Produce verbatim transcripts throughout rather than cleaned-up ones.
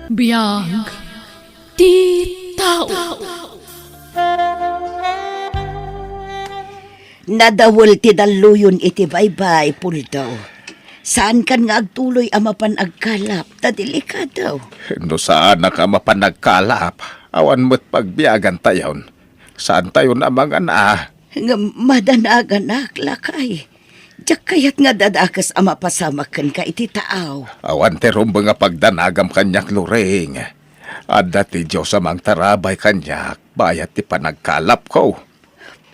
Biag ti tao. Nadawel ti dalluyon iti baybay, Puldo. Saankan nga agtuloy a mapan agkalap, ta delikado. No saanak a mapan agkalap, awan met pagbiagantayon. Saantayon a mangan a. Ngem madanaganak, lakay. Diak kayat nga dadakes a mapasamak kenka iti taaw. Awan ti rumbeng a pagdanagam kaniak, Loring. Adda ti Dios a mangtarabay kaniak bayat ti panagkalapko.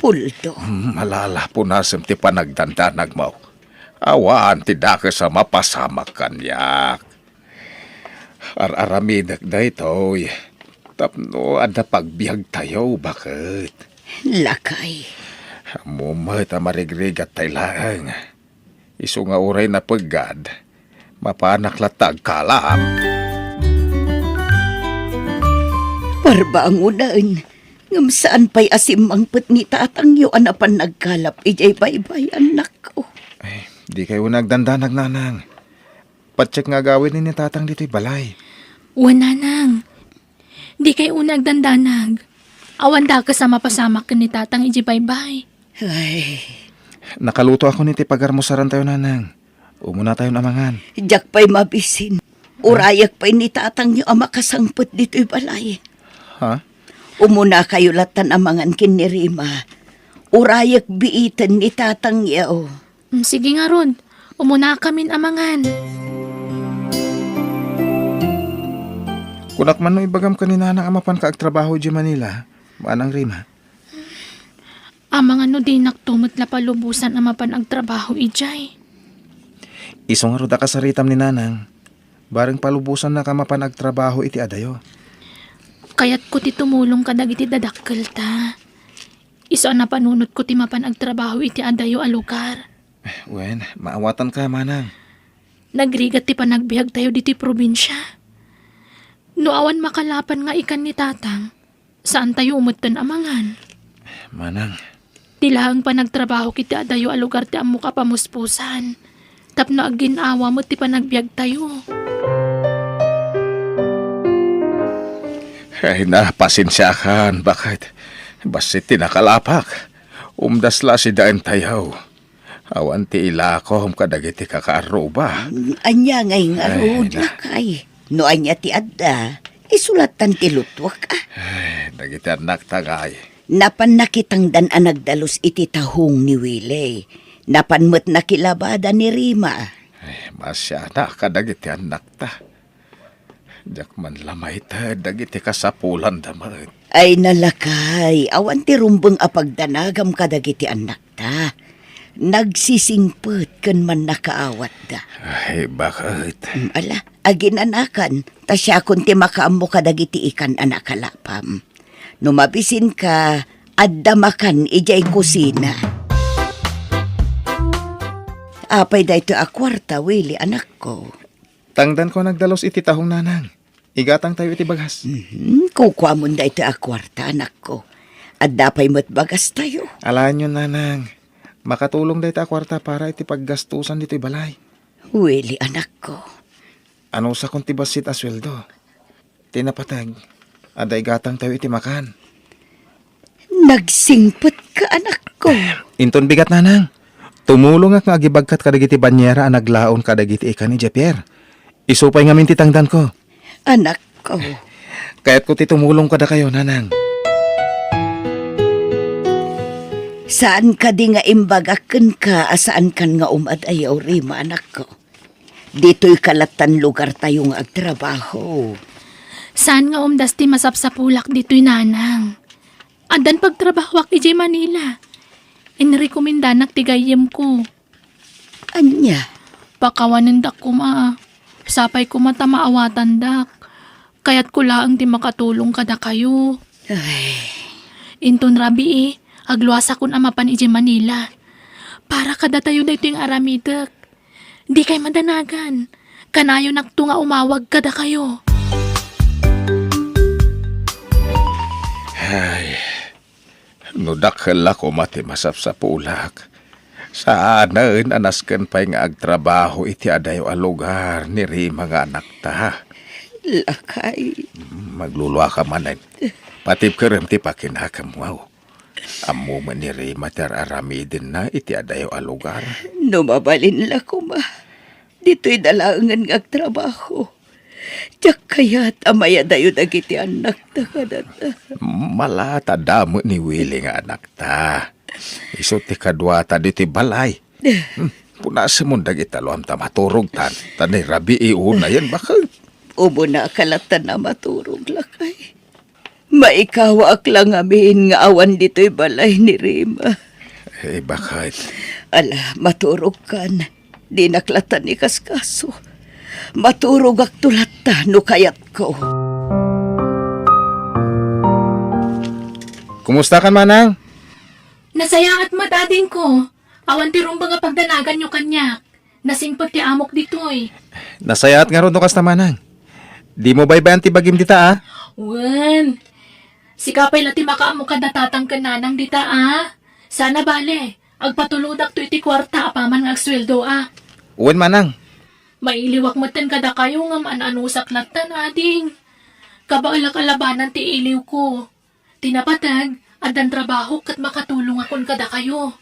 Puldo. Hmm, alala, punasem ti panagdandanagmo. Awan ti dakes a mapasamak kaniak. Ar-aramidek daytoy tapno adda pagbiagtayo, baket. Lakay. Ammo met a marigrigattay laeng. Isu nga uray napeggad, mapanak latta agkalap. Parbangonen, ngem saan pay a simmangpet ni tatangyo a napan nagkalap idiay baybay, annakko. Ay, dikay unay agdandanag, nanang. Patiek nga agawid ni tatang ditoy balay. Wen, nanang. Dikay unay agdandanag. Awan dakes a mapasamak ken ni tatang idiay baybay. Ay. Nakalutoakon iti pagarmusarantayo, nanang. Umunatayon a mangan. Diak pay mabisin. Urayek pay ni tatangyo a makasangpet ditoy balay. Ha? Umunakayo lattan a mangan ken ni Rima. Urayek biiten ni tatangyo. Mm, sige ngarud, umunakamin a mangan. Kunak man no ibagam ken ni nanang a mapanka agtrabaho idiay Manila, Manang Rima. Amangan no dinakto met la palubosan a mapan agtrabaho idiay. Isu ngarud a kasaritam ni nanang, bareng palubosannak a mapan agtrabaho iti adayo. Kayatko ti tumulong kadagiti dadakkelta. Isu a napanunotko ti mapan agtrabaho iti adayo a lugar. Wen, maawatanka, manang. Nagrigat ti panagbiagtayo ditoy probinsia. No awan makalapan nga ikan ni tatang, saantayo metten a mangan. Manang. Ti laeng panagtrabahok iti adayo a lugar ti ammok a pamuspusan. Tapno agin-awa met ti panagbiagtayo. Ay na, pasensiakan, baket. Bassit ti nakalapak. Umdas la sidaentayo. Awan ti ilakom kadagiti kakaarruba. Ania ngay ngarud, lakay? No ania ti adda, isu lattan ti lutuek, a. Ay, dagiti annakta ngay. Napan nakitangdan a nagdalus iti tahong ni Willie. Napan met nakilabada ni Rima. Ay, masianak kadagiti annakta. Diak man la maited dagiti kasapulanda met. Ay na, lakay, awan ti rumbeng a pagdanagam kadagiti annakta. Nagsisingpet ken mannakaawatda. Ay, baket? Mm, ala, aginanakan, ta siakon ti makaammo kadagiti ikan a nakalapam. No mabisinka, adda makan idiay kusina. Apay daytoy a kuarta, Willie, anakko? Tangdanko a nagdalus iti tahong, nanang. Igatangtayo iti bagas. Mhm, kukuamon daytoy a kuarta, anakko. Adda pay met bagastayo. Alaenyon, nanang. Makatulong dayta a kuarta para iti paggastusan ditoy balay. Willie, anakko. Anusakon ti bassit a sueldo. Ti napateg, adda igatangtayo iti makan. Nagsingpetka, anakko. Inton bigat, nanang. Tumulongak nga agibagkat kadagiti banyera a naglaon kadagiti ikan ni Javier. Isu pay ngamin ti tangdanko. Anakko. Kayatko ti tumulong kadakayo, nanang. Saan kadi nga imbagak kenka a saankan nga umadayaw, Rima, anakko? Ditoy kalattan lugartayo nga agtrabaho. Saan nga umdas ti masapsapulak ditoy, nanang? Addan pagtrabahoak idiay Manila. Inrekomendanak ti gayyemko. Ania? Pakawanendak koma. Sapay koma ta maawatandak. Kayatko laeng ti makatulong kadakayo. Ay. Inton rabii, agluasakon a mapan idiay Manila. Para kadatayo daytoy nga aramidek. Dikay madanagan. Kanayonakto nga umawag kadakayo. Ay, no dakkel la koma ti masapsapulak, saanen a nasken pay nga agtrabaho iti adayo a lugar ni Rima nga anakta. Lakay. Magluluaka manen. Patibkerem ti pakinakemmo. Ammo met ni Rima ti ar-aramidenna iti adayo a lugar. No mabalin la koma, ditoy da laengen nga agtrabaho. Diak kayat a mayadayo dagiti annakta kadata. Malata da met ni Willy nga annakta. Isu ti kaduata ditoy balay. Hmm, punasemon dagiti aluam ta maturogtan, ta ni Rabii unayen baket. Umunaka latta a maturog, lakay. Maikawaak la ngamin nga awan ditoy balay ni Rima. Eh, baket? Ala, maturogkan. Dinak latta ikaskaso. Maturogakto latta no kayatko. Kumustakan, manang? Nasayaat met, adingko. Awan ti rumbeng a pagdanaganyo kaniak. Nasingpet ti amok ditoy. Nasayaat ngarud no kasta, manang. Dimo baybay-an ti bagim dita, a? Wen. Sika pay la ti makaammo kada tatang ken nanang dita, a? Saan a bale, agpatulodakto iti kuarta apaman nga agsueldoak. Wen, manang. Mailiwak metten kadakayo ngem an-anusak latta, ading. Kabaelak a labanan ti iliwko. Ti napateg, addan trabahok ket makatulongakon kadakayo.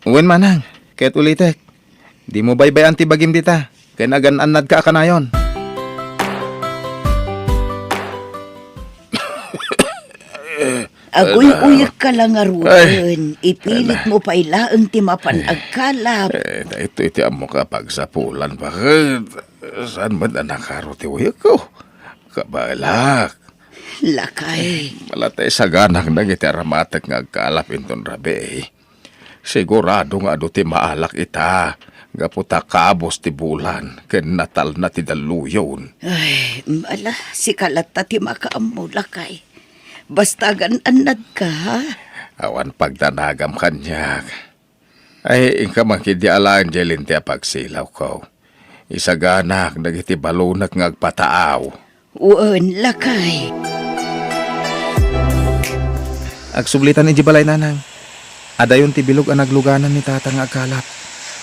Wen, manang, ket ulitek, dimo baybay-an ti bagim dita, ken agan-annadka a kanayon. Aguy-uyekka la ngaruden, ipilitmo pay laeng ti mapan agkalap. Eh, daytoy ti ammok a pagsapulan, baket? Saan met a nakaro ti uyekko? Kabaelak. Lakay. Malata isaganak dagiti aramatek nga agkalap inton rabii. Sigurado nga adu ti maalak ita, gapu ta kabus ti bulan ken natalna ti dalluyon. Ay, ala, sika latta ti makaammo, lakay. Basta agan-annadka, ha? Awan pagdanagam kaniak. Ay, inka man ketdi alaen diay linteg a pagsilawko. Isaganak dagiti balonek nga agpataaw. Wen, lakay. Agsublitan idiay balay, nanang. Adayon ti bilog a nagluganan ni tata nga agkalap.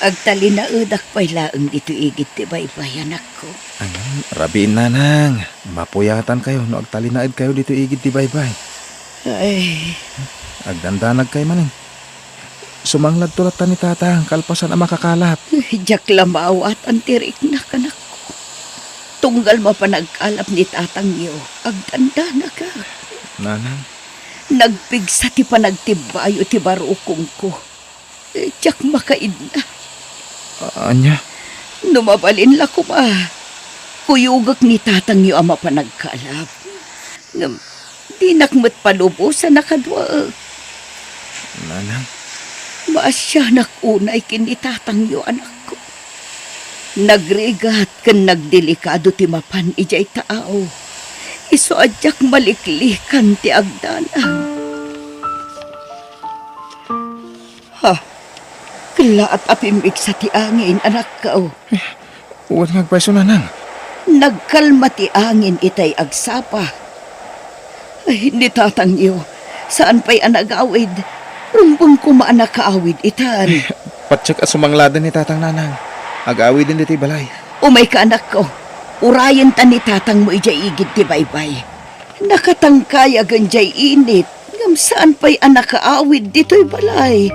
Agtalinaedak pay laeng ditoy igid ti baybay, anakko. Ay, rabiin, nanang. Mapuyatankayo no agtalinaedkayo ditoy igid ti baybay. Ay. Agdandanagkayo manen. Sumangladto latta ni tata kalpasan a makakalap. Diak la maawatan ti riknak, anakko. Tunggal mapan agkalap ni tatangyo, agdandanagak. Nanang? Nagpigsa ti panagtibbayo ti barukongko. Diak makaidna. A-, ania? No mabalin la koma, kuyogek ni tatangyo a mapan agkalap. Ngem dinak met palubosan a kaduaek. Nanang? Maasianak unay ken ni tatangyo, anakko. Nagrigat ken nagdelikado ti mapan idiay taaw. Isu a diak maliklikan ti agdanag. Ha? Kellaat a pimmigsa ti angin, anakko. Eh, wen nga agpayso, nanang. Nagkalma ti angin itay agsapa. Ay, ni tatangyo, saan pay a nagawid. Rumbeng koma a nakaawid itan. Eh, patiek a sumangladen ni tatang, nanang. Agawiden ditoy balay. Umayka, anakko. Urayenta ni tatangmo idiay igid ti baybay. Nakatangkayagen diay init, ngem saan pay a nakaawid ditoy balay.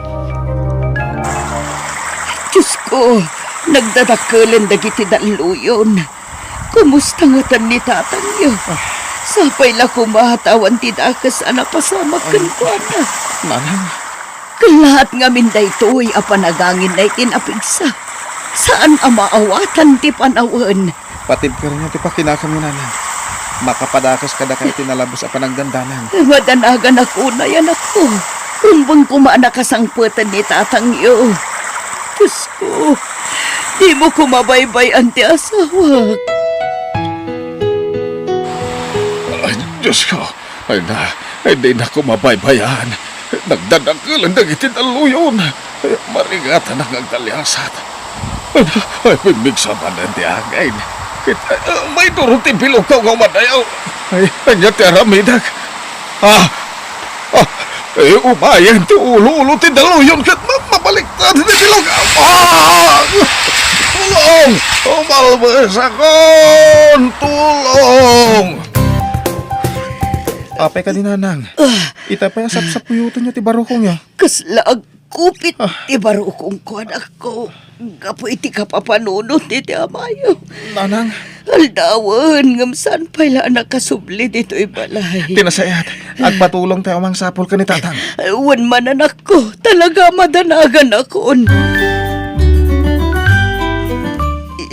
Diosko, nagdadakkelen dagiti dalluyon. Kumusta ngatan ni tatangyo? Sapay la koma ta awan ti dakes a napasamak kenkuana. Nanang. Kellaat ngamin daytoy a panaganginna iti napigsa. Saan a maawatan ti panawen. Patibkeryo ti pakinakanyo, nanang. Makapadakes kadakayo ti nalabes a panagdandanag. Madanaganak unay, anakko. Rumbeng koma a nakasangpeten ni tatangyo. Diosko, dimo koma baybay-an ti asawak. Ay, Diosko, ay na, ay, dinak koma baybay-an. Nagdadakkelen dagiti dalluyon. Marigatanak nga agdaliasat. Ay, pimmigsa manen ti angin. Ket, ay, maiduro ti bilogko nga umadayo. Ay, ania ti aramidek? Ah! Ah! Eh, umayen ti ulo-ulo ti dalluyon ket ma-, mabaliktad ti bilog. Ah! Tulong! Umalbesakon! Tulong! Apay kadi, Nanang? Ah. Ita pay a sapsapuyotenyo ti barukongyo. Kasla agkupit Ah. ti barukongko, anakko. Gapu iti kapapanunot iti amayo. Nanang. Aldawen, ngem saan pay la a nakasubli ditoy balay? Ti nasayaat, agpatulongtayo a mangsapul ken ni Tatang. Wen man, anakko, talaga a madanaganak. Kon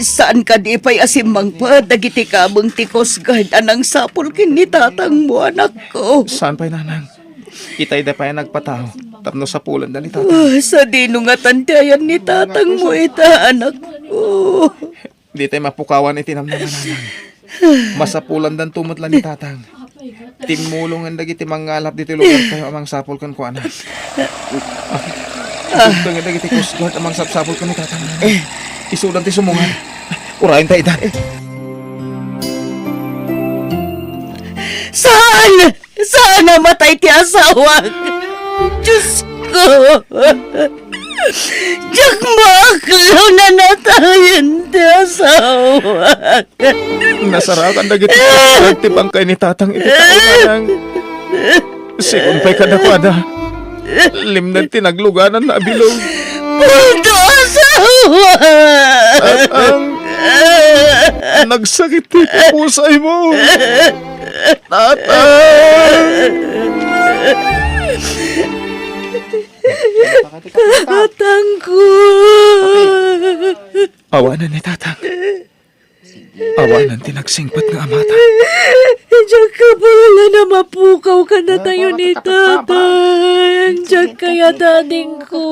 saan kadi pay a simmangpet dagiti kabeng ti Coast Guard a nangsapul ken ni tatangmo, anakko? Saan pay, Nanang? Itayda pay a nagpatao tapno sapulanda ni Tatang. Ah, sadino ngatan ti ayan ni tatangmo ita, anakko? Ditay mapukawan iti namnama, Nanang. Masapulandanto met la ni Tatang. Timmulongen dagiti mangngalap ditoy lugartayo a mangsapul kenkuana. Itugtongen dagiti Coast Guard a mangsapsapul ken ni Tatang, Nanang. Isudan ti sumungan. Urayenta idan. Saan? Saan a matay ti asawak? Diyos ko! Diak maaklo a natayen ti asawak. Nasarakan dagiti ti bangkay ni Tatang iti tao, Nanang. Sigun pay kadakuada, limned ti nagluganan a bilog. Pulto, asawa! Tatang, nagsakit ti pusaymo. Tatang! Tatangko! Awanen ni Tatang. Awanen ti nagsingpet nga amata. Diak kabaelan a mapukaw kadatayo ni Tatang. Diak kayat, adingko.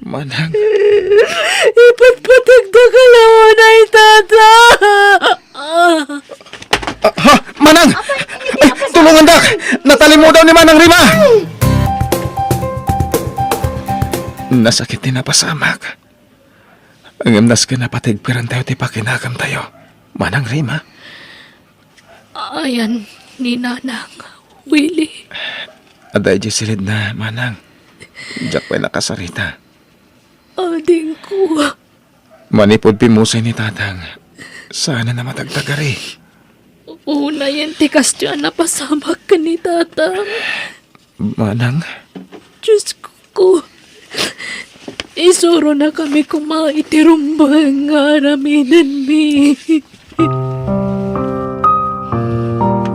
Manang. Ipatpateg da kalaw ni Tatang. Ah, ha? Manang! Ay, tulongandak! Natalimudaw ni Manang Rima! Nasakit ti napasamak. Ngem nasken a patigperantayo ti pakinagamtayo. Manang Rima? Ayan ni Nanang, Willie. Adda idiay silidna, Manang. Diak pay nakasarita. Adingko. Manipud pimmusay ni Tatang, saanen a matagtagari. Unayen ti kasdiay a napasamak ken ni Tatang. Manang? Diyos ko, isuronakami koma iti rumbeng nga aramidenmi.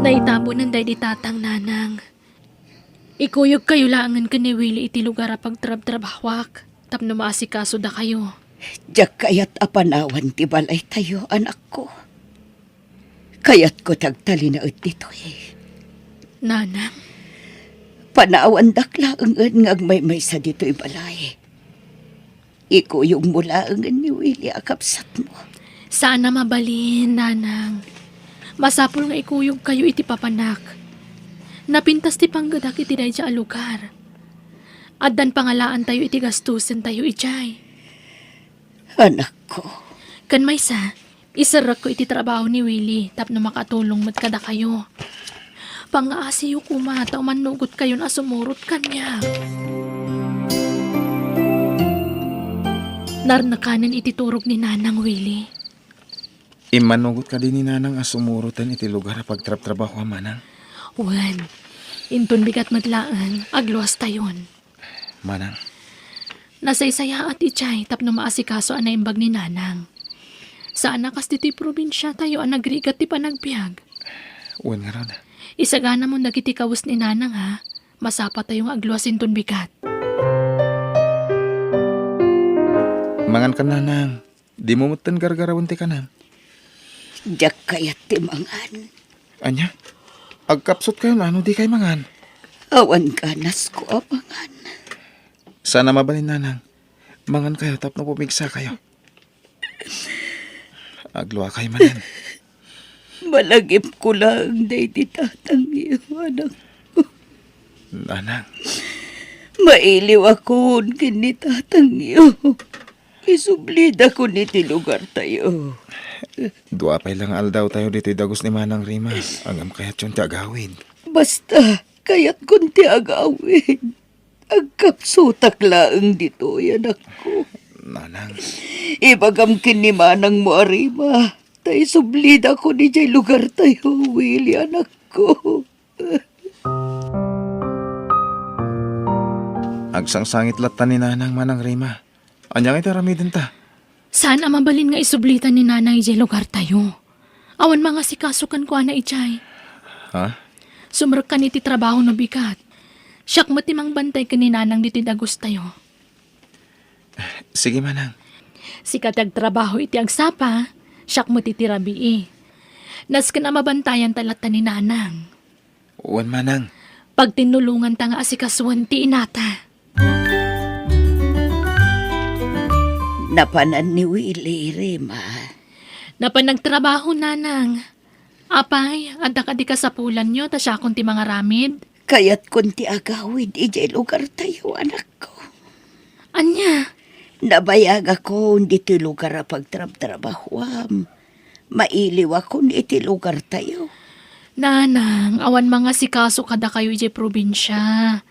Naitabonen daydi Tatang, Nanang. Ikuyogkayo laengen ken ni Willie iti lugar a pagtrabtrabahoak tapno maasikaso dakayo. Diak kayat a panawan ti balaytayo, anakko. Kayatko ti agtalinaed ditoy. Nanang? Panawandak laengen nga agmaymaysa ditoy balay. Ikuyogmo laengen ni Willie a kabsatmo. Saan a mabalin, Nanang. Masapul nga ikuyogkayo iti papanak. Napintas ti panggedak iti daydiay a lugar. Addan pangalaantayo iti gastusentayo idiay. Anakko. Ken maysa, iserrekko iti trabaho ni Willie tapno makatulong met kadakayo. Pangngaasiyo koma ta umannugotkayon a sumurot kaniak. Narnekanen iti turog ni Nanang, Willie. Immanugot kadi ni Nanang a sumuroten iti lugar a pagtrabtrabahoam, Manang? Wen, inton bigat met laeng, agluastayon. Manang. Nasaysayaat idiay tapno maasikaso a naimbag ni Nanang. Saan a kas ditoy probinsiatayo a nagrigat ti panagbiag. Wen ngarud. Isaganamon dagiti kawes ni Nanang, ha? Masapatayo nga agluas inton bigat. Mangan ka, Nanang. Dimo metten gargarawen ti kanam. Diak kayat ti mangan. Ania? Agkapsutkayo no dikay mangan. Awan ganasko a mangan. Saan a mabalin, Nanang. Mangankayo tapno pumigsakayo. Agluakayo manen. Malagipko laeng daydi tatangyo, anakko. Nanang. Mailiwakon ken ni tatangyo. Isublidakon iti lugartayo. Dua pay la nga aldawtayo ditoy dagus ni Manang Rima. Ngem kayatyon ti agawid. Basta, kayatkon ti agawid. Agkapsutak laeng ditoy, anakko. Nanang. Ibagam ken ni manangmo a Rima, ta isublidakon idiay lugartayo, Willie, anakko. Agsangsangit latta ni Nanang, Manang Rima. Ania ngay ti aramidenta? Saan a mabalin nga isublita ni Nanang idiay lugartayo. Awan mangasikaso kenkuana idiay. Ha? Sumrekkan iti trabaho no bigat. Siak met ti mangbantay ken ni Nanang ditoy dagustayo. Sige, Manang. Sika ti agtrabaho iti agsapa, siak met iti rabii. Nasken a mabantayanta latta ni Nanang. Wen, Manang. Pagtinnulonganta nga asikasuen ti inata. Napanan ni Willie, Rima? Napan nagtrabaho, Nanang. Apay, adda kadi kasapulanyo ta siakon ti mangaramid? Kayatkon ti agawid idiay lugartayo, anakko. Ania? Nabayagakon ditoy lugar a pagtrabtrabahuam. Mailiwakon iti lugartayo. Nanang, awan mangasikaso kadakayo idiay probinsia.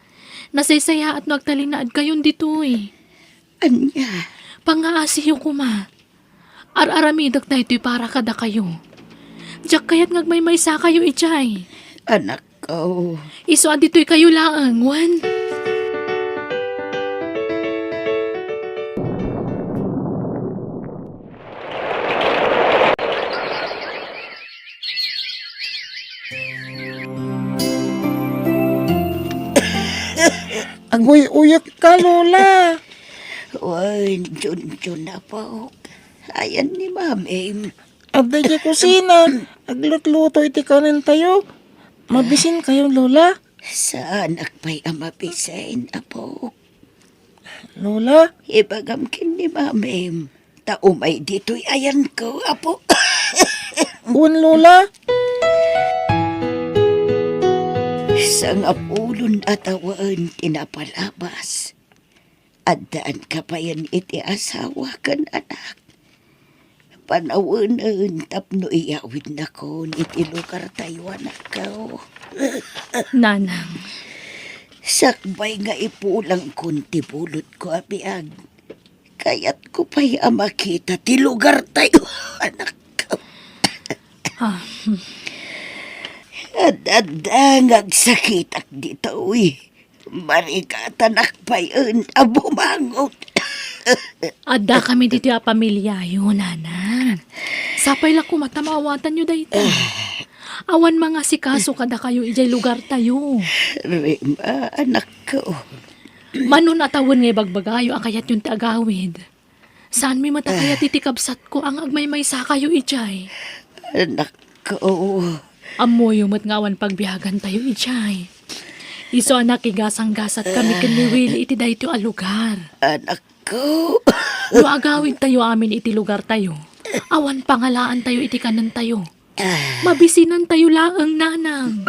Nasaysayaat no agtalinaedkayon ditoy. Ania? Pangngaasiyo koma. Ar-aramidek daytoy para kadakayo. Diak kayat nga agmaymaysakayo idiay. Anakko. Isu a ditoykayo laeng, wen? Aguy-uyek ka, Lola. Wen, Junjun, apo. Ayan ni Mamim. Adda idiay kusina. Aglutluto iti kanentayo. Mabisinkayo, Lola? Saanak pay a mabisin, apo. Lola? Ibagam ken ni Mamim. Ta umay ditoy ayanko, apo. Wen, Lola. Sangapulon a tawen ti napalabas. Addaanka payen iti asawa ken anak. Panawenen tapno iyawidnakon iti lugartayo, anakko. Nanang. Sakbay nga ipulangkon ti bulodko a biag, kayatko pay a makita ti lugartayo, anakko. Ah, hmm. Ad-adda nga agsakitak ditoy. Marigatanak payen a bumangon. Addakami ditoy a pamiliayo, Nanang. Sapay la koma ta maawatanyo dayta. Awan mangasikaso kadakayo idiay lugartayo. Rima, anakko. Mano a tawen nga ibagbagayo a kayatyon ti agawid. Saanmi met a kayat iti kabsatko a nga agmaymaysakayo idiay. Anakko. Ammoyo met nga awan pagbiagantayo idiay. Isu a nakigasanggasatkami ken ni Willie iti daytoy a lugar. Anakko. No agawidtayo amin iti lugartayo, awan pangalaantayo iti kanentayo. Mabisinantayo laeng, Nanang.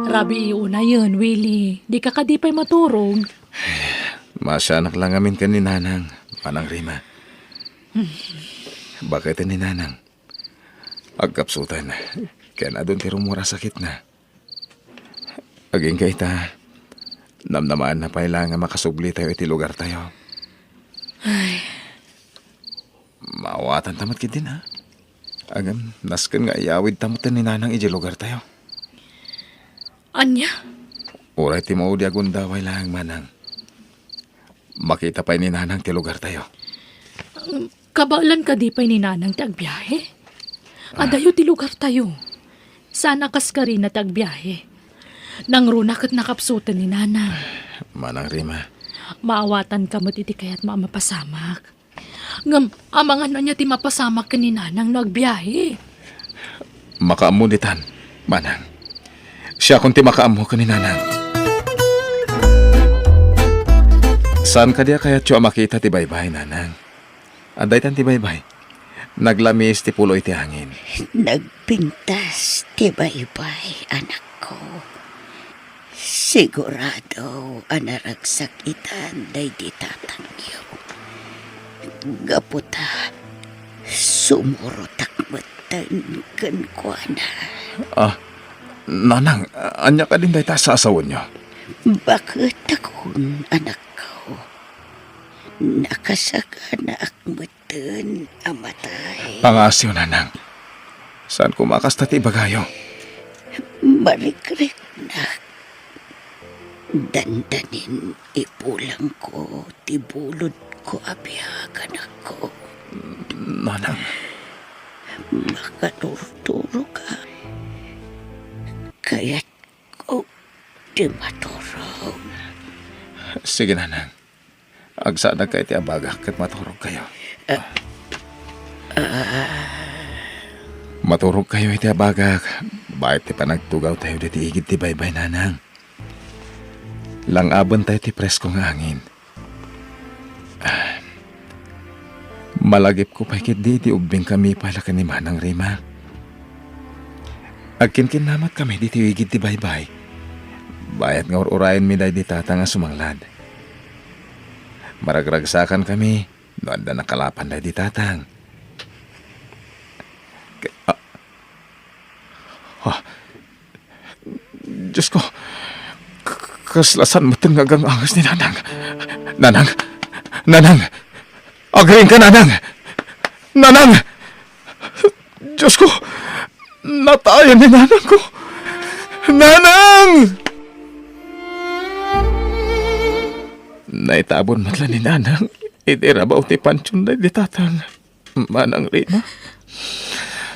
Rabii unayen, Willie. Dika kadi pay maturog? Maasianak la ngamin ken ni Nanang, Manang Rima. Baketen ni Nanang. Agkapsuten, ken adun ti rummuar a sakitna. Agingga ita, namnamaanna pay la nga makasublitayo iti lugartayo. Ay. Maawatanta met ketdin, a? Ngem, nasken nga iyawidta met ni Nanang idiay lugartayo. Ania? Uray ti maudi a gundaway laeng, Manang. Makita pay ni Nanang ti lugartayo. Kabaelan kadi pay ni Nanang ti agbiahe? Ah. Adayo ti lugartayo. Saan a kaskarina ti agbiahe. Nangruna ket nakapsuten ni Nanang. Manang Rima. Maawatanka met iti kayatmo a mapasamak. Ngem, amangan ania ti mapasamak ken ni Nanang no agbiahe? Makaammo ditan, Manang. Siakon ti makaammo ken ni Nanang. Saan kadi a kayatyo a makita ti baybay, Nanang? Adda itan ti baybay. Naglamis ti pulo iti angin. Nagpintas ti baybay, anakko. Sigurado a naragsak itan daydi tatangyo. Gapu ta sumurotak metten kenkuana. Ah, Nanang, ania kadin dayta a saasawenyo? Baket takon, anakko. Nakasakanaak met ten a matay. Pangaasiyo, Nanang. Saan koma a kasta ti ibagayo? Marikriknak. Dandanin ipulangko ti bulodko a biag, anakko. Nanang. Makaturturo ka. Kayatko ti maturog. Sige, Nanang. Agsaanakka iti abagak ket maturogkayo. Ah, ah. Maturogkayo iti abagak, baet ti panagtugawtayo ditoy igid ti baybay, Nanang. Lang-abentayo ti presko nga angin. Ah, malagipko pay ketdi iti ubbingkami pay la ken ni Manang Rima. Agkinkinnamat kami ditoy igid ti baybay. Bayat nga ur-urayenmi daydi Tatang a sumanglad. Maragragsakankami no adda nakalapan daydi Tatang. Ka-, ah, ah, Diosko, k-, kasla saan metten nga agang-anges ni Nanang. Nanang! Nanang! Agriingka, Nanang! Nanang! Diosko! Natayen ni Nanangko! Nanang! Naitabon met la ni Nanang iti rabaw ti pantion daydi Tatang. Manang Rima?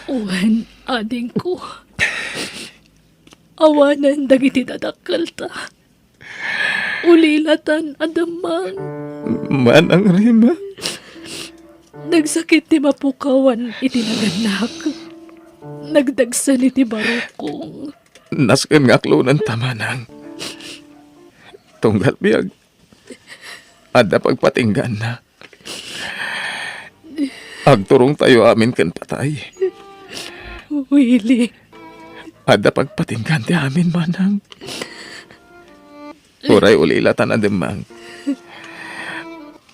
Wen, adingko. Awanen dagiti dadakkelta. Ulilatan a demmang. Manang Rima? Nagsakit ti mapukawan iti nagannak. Nagdagsen iti barukong. Nasken nga aklonenta, Manang. Tunggal biag, adda pagpatinggaanna. Agturongtayo amin ken patay. Willy. Adda pagpatinggaan ti amin, Manang. Uray ulilatan a demmang.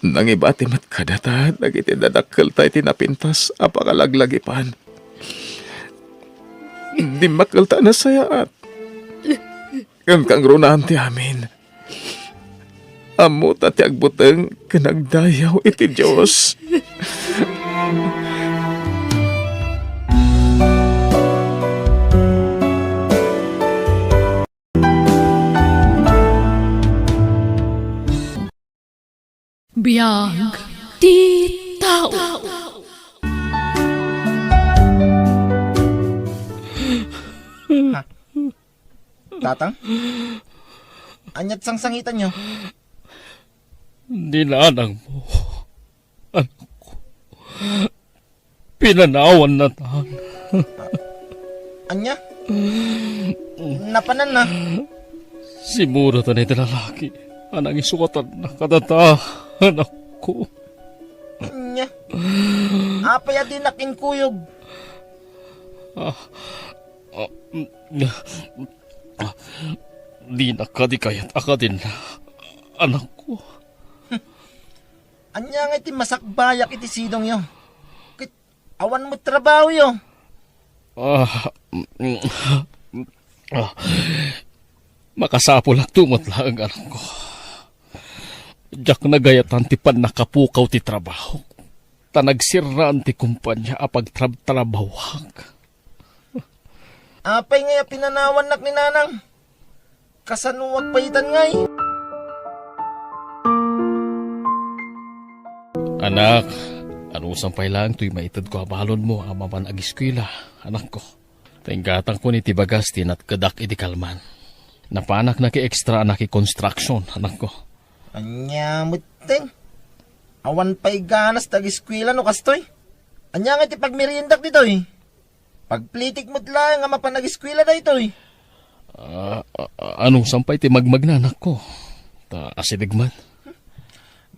Nangibati met kadata dagiti dadakkelta iti napintas a pangalaglagipan. Dimmakkelta a nasayaat. Ken kangrunaan ti amin. Ammota ti agbuteng ken agdayaw iti Dios. Biag ti tao. Ha? Tatang? Ania't sangsangitanyo? Ni nanangmo, anakko. Pinanawanna tan. Ania? Napananna? Simmuratan iti lalaki a nangisukatanna kadata, anakko. Ania? Apay a dinak inkuyog? Ah, ah, mm, ah, dinak kadi kayat a kadinna, anakko. Ania ngay ti masakbayak iti sidongyo? Ket awan met trabahoyo. Ah, mm, ah, makasapulakto met laeng, anakko. Diak nagayatan ti pannakapukaw ti trabaho, ta nagsirraan ti kumpania a pagtrabtrabahoak. Apay ngay a pinanawannak ni nanang? Kasanoak pay itan ngay? Anak, anusan pay laeng toy maitedko a balonmo a mapan agiskuela, anakko. Ta inggatangkon iti bagas ti natkedak iti kalman. Napanak nakiextra a nakikonstruksion, anakko. Ania metten? Awan pay ganas ti agiskuela no kastoy? Ania ngay ti pagmeriendak ditoy? Pagplitik met laeng a mapan agiskuela daytoy. Ah, a-, a-, anusan pay ti magmagna, anakko? Ta asideg man.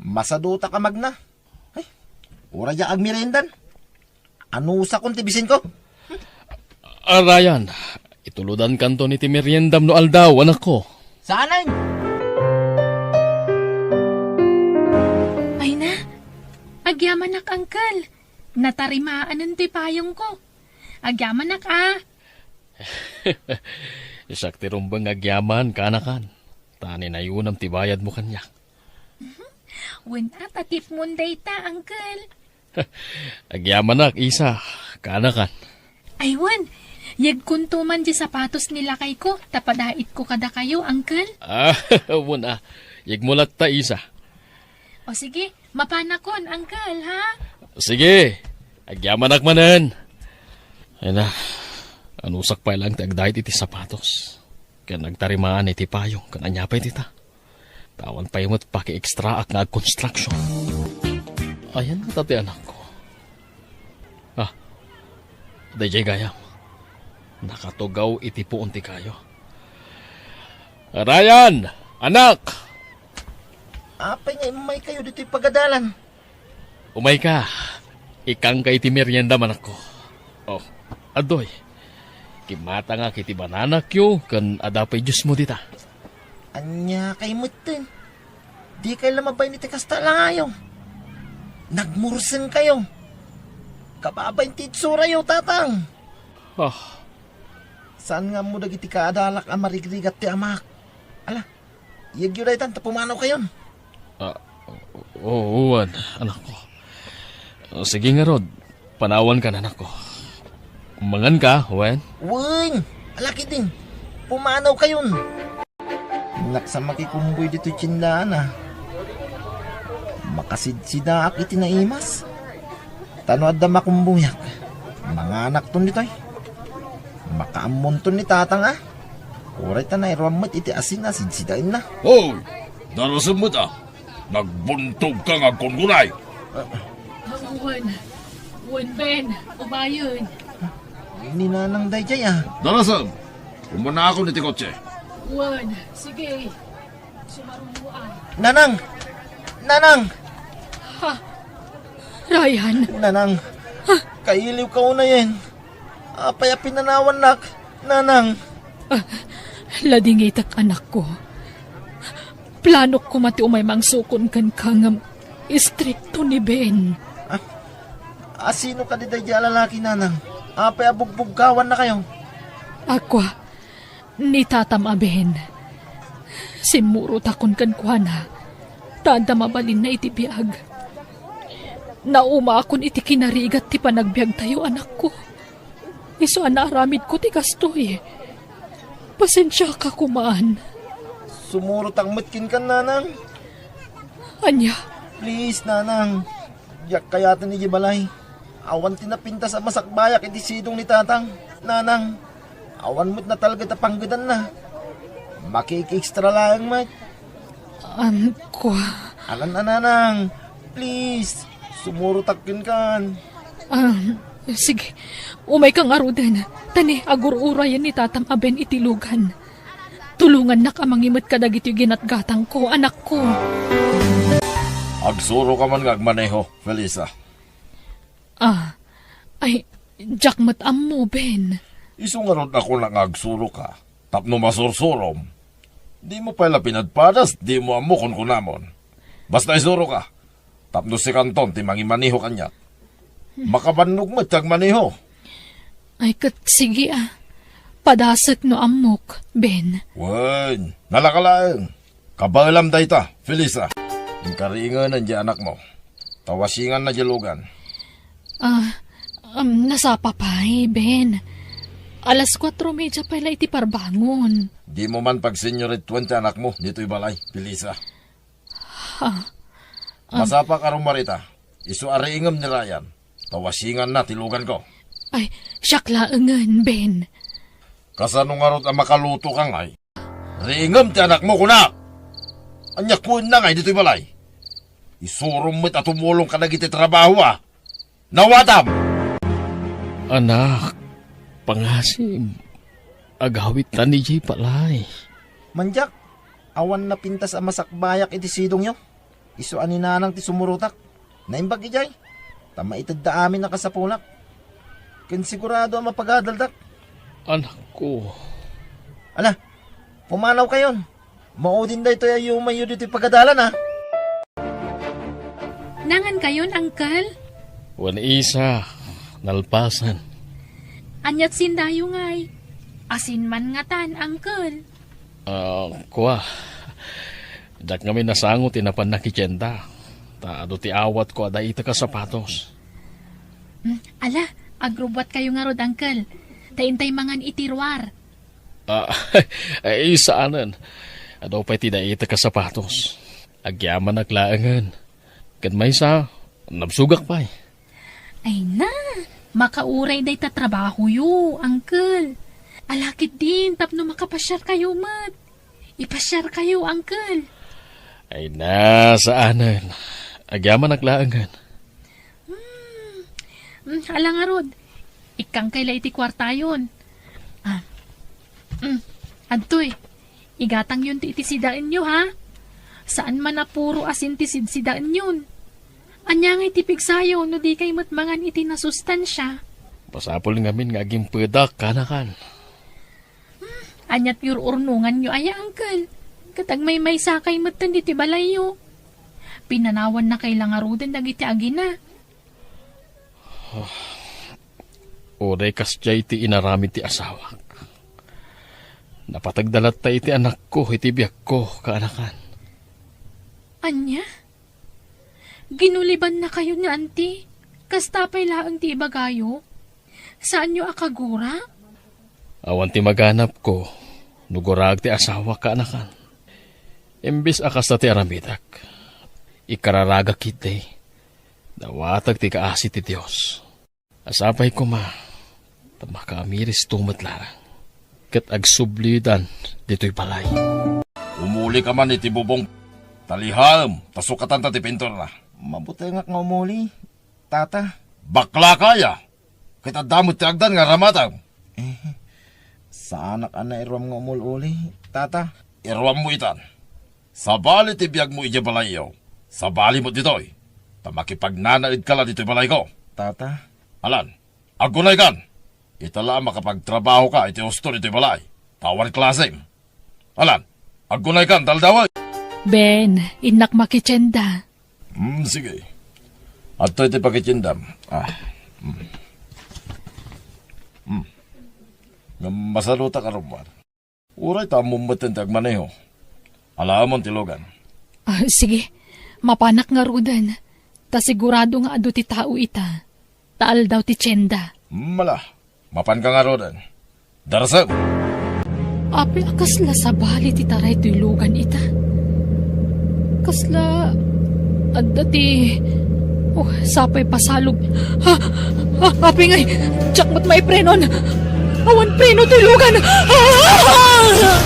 Masadutak a magna. Ay, uray diak agmeriendan. Anusakon ti bisinko? Arayan, itulodankanton iti meriendam no aldaw, anakko. Saanen? Ay na, agyamanak, angkel. Natarimaanen ti payongko. Agyamanak, a. Siak ti rumbeng nga agyaman, kanakan. Ta ninayonam ti bayadmo kaniak. Wen a, ta tipmon dayta, angkel. Agyamanak, Isa, kanakan. Ay, wen, Yegkonto man diay sapatos ni lakayko, ta padaitko kadakayo, Uncle. Ah, wen a. Yegmo latta, Isa. O sige, mapanakon, Uncle, ha? Sige, agyamanak manen. Ay na, anusak pay laeng ti agdait iti sapatos. Ken agtarimaan iti payong ken ania pay dita. Ta awan pay met pakiekstraak nga agkonstruksion. Ayan ta ti anakko. Ah, daydiay gayam. Nakatugaw iti puon ti kayo. Ryan! Anak! Apay nga immaykayo ditoy pagadalan? Umayka, ikkanka iti merienda, anakko. Oh, adtoy. Kimmatangak iti bananakyo ken adda pay juicemo dita. Ania kay metten? Dikay la mabain iti kasta a langayo. Nagmursengkayo. Kababain ti itsorayo, Tatang. Ah. Saan nga ammo dagiti kaadalak a marigrigat ti amak? Ala, iyegyo daytan ta pumanawkayon. Ah, o-, o-, wen, anakko. Sige ngarud, panawankan, anakko. Manganka, wen? Wen, ala ketdin. Pumanawkayon. Innak sa makikumboy ditoy tiendaan a. Makasidsidaak iti naimas. Ta no adda makumboyak, manganakton ditoy. Makaammonton ni Tatang a. Uray ta nairuam met iti asin a sidsidaenna. Hoy! Darasem met a. Nagbuntogka nga agkunkunay. Wen, wen, Ben, umayen. Ni Nanang daydiay a. Darasem, umanakon iti kotse. Wen, sige. Sumarunoan. Nanang! Nanang! Ha? Ryan? Nanang, kailiwka unayen. Apay a pinanawannak, Nanang? Ah, ladingitek, anakko. Planok koma ti umay mangsukon kenka ngem istrikto ni Ben. Ah, asino kadi daydiay a lalaki, Nanang? Apay a bugbugkawannakayo? Ako, ni tatam a Ben. Simmurotakon kenkuana, ta adda mabalinna iti biag. Naumaakon iti kinarigat ti panagbiagtayo, anakko. Isu a naaramidko ti kastoy. Pasensiaka koman. Sumurotak met kenka, Nanang. Ania? Please, Nanang. Diak kayaten idiay balay. Awan ti napintas a masakbayak iti sidong ni Tatang, Nanang. Awan met natalged a panggedanna. Makiki-extra laeng met. Anko. Alan a, Nanang. Please, sumurotak kenkan. Ah, sige. Umayka ngaruden. Ta ni, agur-urayen ni tatam a Ben iti lugan. Tulongannak a mangimet kadagitoy ginatgatangko, anakko. Agsuroka man nga agmaneho, Felisa. Ah, ay, diak met ammo, Ben. Isu ngarud a kunak nga agsuroka, tapno masursurom. Dimo pay la pinadpadas, dimo ammo kunkunamon. Basta isuroka, tapno sikanton ti mangimaneho kaniak. Makabannog met ti agmaneho. Ay, ket sige a. Padasek no ammok, Ben. Wen, nalaka laeng. Kabaelam dayta, Felisa. Inkariingenen diay anakmo. Ta wasianganna diay lugan. Ah, um, nasapa pay, Ben. Alas kuatro media pay la iti parbangon. Dimo man pagseniorituen ti anakmo ditoy balay, Felisa. Ha? Am- Masapa a rumarita. Isu a riingem ni Ryan. Ta wasianganna ti luganko. Ay, siak laengen, Ben. Kasano ngarud a makalutoka ngay? Riingem ti anakmo, kunak! Ania kuenna ngay ditoy balay? Isurom met a tumulong kadagiti trabaho a. Nawatam! Anak, pangasib, agawidtan idiay balay. Mandiak, awan napintas a masakbayak iti sidongyo. Isu a ni Nanang ti sumurotak. Naimbag idiay. Ta maitedda amin a kasapunak. Ken sigurado a mapagadaldak. Anakko. Ala, pumanawkayon. Maudin daytoy a yumayyo ditoy pagadalan, a. Nangankayon, Uncle? Wen, Isa, nalpasen. Aniat sindayo ngay? Asin man ngatan, Uncle. Ah, kua. Diak ngamin nasango ti napan nakitienda. Ta adu ti awatko a daitek a sapatos. Hmm, ala, agrubbuatkayo ngarud, Uncle. Ta intay mangan iti ruar. Ah, ay, saanen. Adu pay ti daitek a sapatos. Agyamanak laengen. Ket maysa, nabsogak pay. Ay na, makauray dayta trabahoyo, uncle. Ala ketdin tapno makapasiarkayo met. Ipasiarkayo, uncle. Ay na, saanen. Agyamanak laengen. Hmm. Hmm, ala ngarud, ikkangkay la iti kuartayon. Ah. Hmm. Adtoy, igatangyon ti iti sidaenyo, ha? Saan man a puro asin ti sidsidaenyon. Ania ngay ti pigsayo no di kay met mangan iti nasustansia? Masapul ngamin nga agimpedak, kanakan. Hmm, ania't ur-urnonganyo aya, uncle? Ket agmaymaysa kay metten ditoy balayyo. Pinanawannakay la ngaruden dagiti agina. Uray kasdiay ti inaramid ti asawak. Napategda latta iti anakko iti biagko, kaanakan. Ania? Ginulibannakayo ni Auntie? Kasta pay laeng ti ibagayo? Saanyo a kagura? Awan ti maganapko no guraek ti asawak, kaanakan. Imbes a kasta ti aramidek, ikararagak ketdi. Dawatek ti kaasi ti Dios. Asapay koma ta makaamiristo met laeng ket agsublidan ditoy balay. Umulika man iti bubong. Talihaem, ta sukatanta ti pinturna. Mabutengak nga umuli, Tata. Baklaka aya? Ket adda met ti agdan nga aramatem. Eh, saanak a nairuam nga umul-uli, Tata. Iruammo itan. Sabali ti biagmo idiay balayyo. Sabali met ditoy. Ta makipagnanaedka la ditoy balayko. Tata. Alan, aggunaykan. Ita la a makapagtrabahoka iti husto ditoy balay. Ta awan klasem. Alan, aggunaykan, ta aldawen. Ben, innak makitienda. Hmm, sige. Adtoy ti pakitiendam. Ah. Hmm. Hmm. Ngem masalutak a rummuar. Uray ta ammom metten ti agmaneho. Alaemon ti lugan. Ah, sige. Mapanak ngaruden. Ta sigurado nga adu ti tao ita. Ta aldaw ti tienda. Mala, mapanka ngaruden. Darasem! Apay a kasla sabali ti taray toy lugan ita? Kasla adda ti, oh, sapay pasalog. Ha? Ha? Apay ngay, diak met maiprenon. Awan preno toy lugan. Ah!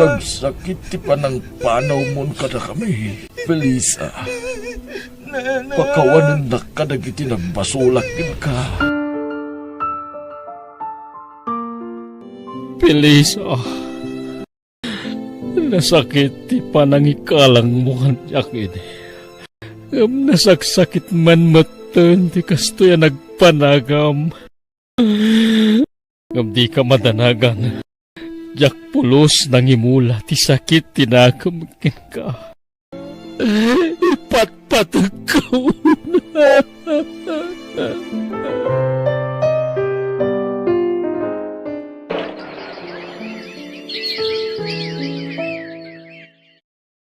Nagsakit ti panangpanawmon kadakami, Felisa. Pakawanennak kadagiti nagbasolak kenka. Felisa, nasakit ti panangikalangmo kaniak idi. Ngem nasaksakit man metten ti kastoy a nagpanagam. Ngem dika madanagan. Diak pulos nangimula ti sakit ti nakem kenka. Ipatpategko.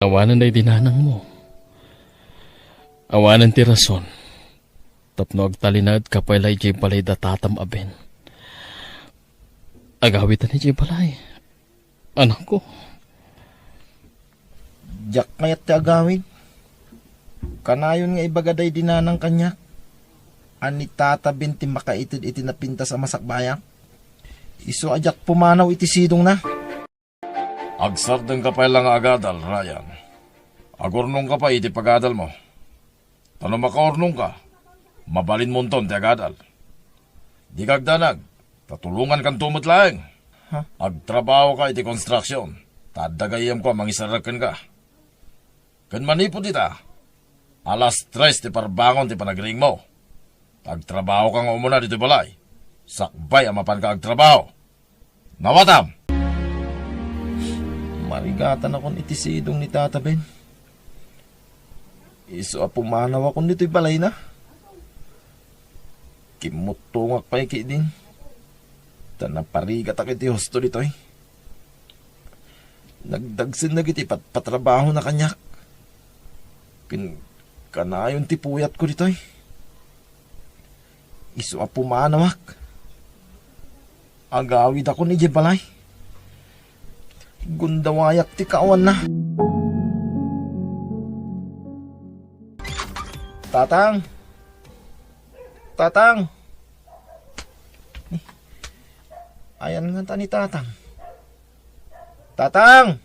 Awanen daydi nanangmo. Awanen ti rason tapno agtalinaedka pay la idiay balay da tatam a Ben. Agawitan idiay balay, anakko. Diak kayat ti agawid. Kanayon nga ibaga daydi nanang kaniak a ni Tata Ben ti makaited iti napintas a masakbayak. Isu a diak pumanaw iti sidongna. Agsardengka pay la nga agadal, Ryan. Agurnongka pay iti pagadalmo. Ta no makaurnongka, mabalinmonton ti agadal. Dika agdanag, ta tulongankanto met laeng. Ha? Agtrabahoka iti construction, ta adda gayyemko a mangisarrek kenka. Ken manipud ita, alas tres ti parbangon ti panagriingmo. Agtrabahoka nga umuna ditoy balay. Sakbay a mapanka agtrabaho. Nawatam! Marigatanakon iti sidong ni Tata Ben. Isu a pumanawakon ditoy balayna. Kimmuttongak pay ketdin. Ta naparigatak iti husto ditoy. Nagdagsen dagiti patpatrabahona kaniak. Ken kanayon ti puyatko ditoy. Isu a pumanawak. Agawidakon idiay balay. Gundawayak ti kaawanna. Tatang! Tatang! Ayan ngata ni Tatang. Tatang!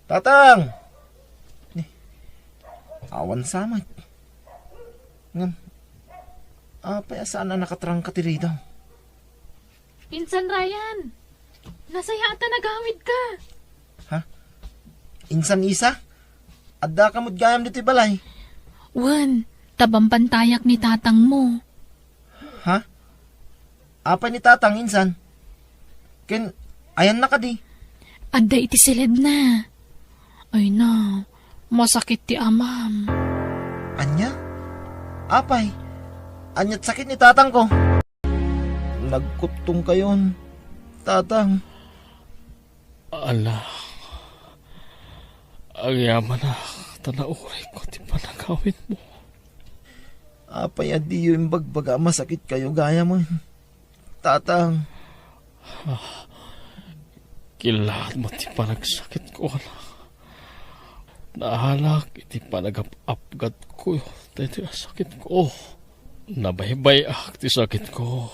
Tatang! Ni, awan sa met. Ngem, apay a saan a nakatrangka ti ridaw? Insan Ryan, nasayaat a nagawidka. Ha? Insan Isa? Addaka met gayam ditoy balay? Wen, ta bambantayak ni tatangmo. Ha? Apay ni Tatang insan? Ken ayanna kadi? Adda iti siledna. Ay na, masakit ti amam. Ania? Apay, ania't sakit ni tatangko? Nagkuttongkayon, Tatang. Anak, agyamanak ta naurayko ti panagawidmo. Apay a diyo imbagbaga a masakitkayo gayamen, Tatang? Ah, killaatmo ti panagsakitko, anak. Naalak iti panagap-apgatko daytoy a sakitko. Nabaybay-ak ti sakitko.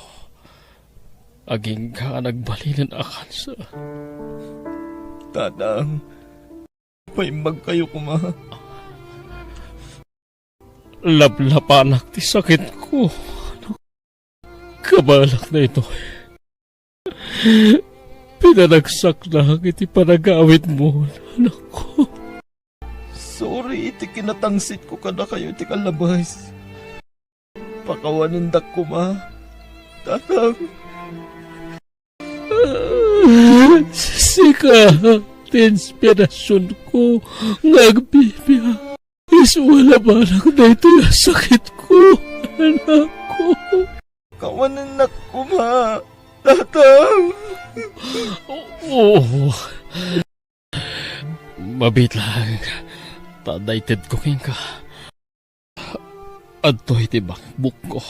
Agingga a nagbalinen a kanser. Tatang, paimbagkayo koma. Laplapanak ti sakitko. Kabaelak daytoy. Pinanagsaknak iti panagawidmo, anakko. Sorry iti kinatangsitko kadakayo iti kallabes. Pakawanendak koma, Tatang. Sika ti inspirasionko nga agbibiag. Isu a labanak daytoy a sakitko, anakko. Kawanennak koma, Tatang. Oo. Mabiit laeng ta adda itedko kenka. Adtoy ti bakbukko.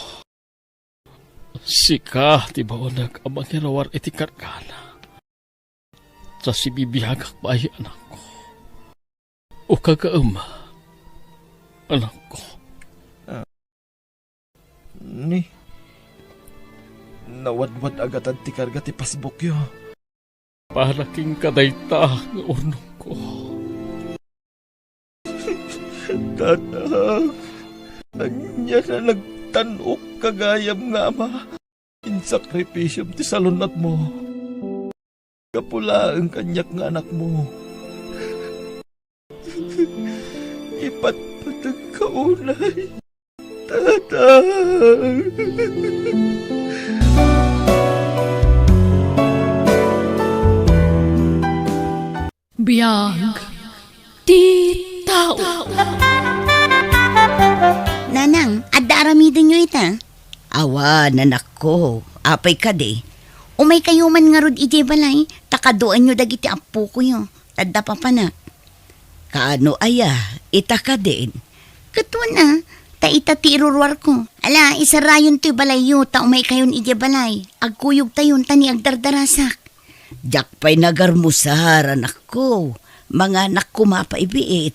Sika ti baoneg a mangiruar iti kargana. Ta sibibiagak pay, anakko. Ukagaem, anakko. Ni, nawadwad-agatad ti karga ti pasbukyo. Para kenka dayta nga urnongko. Tatang, ania a nagtan-okka gayam nga ama? Insakripisiom ti salun-atmo. Gapu laeng kaniak nga anakmo. Ipatpategka unay, Tatang. Biag ti tao. Nanang, adda aramidenyo ita? Awan, anakko. Apay kadi? Umaykayo man ngarud idiay balay, ta kaduaenyo dagiti appokoyo. Adda papanak. Kaano aya, ita kadin? Ket wen a, ta ita ti iruruarko. Ala, isarayon toy balayyo, ta umaykayon idiay balay. Agkuyogtayon, ta ni agdardarasak. Diak pay nagarmusar, anakko. Manganak koma pay biit.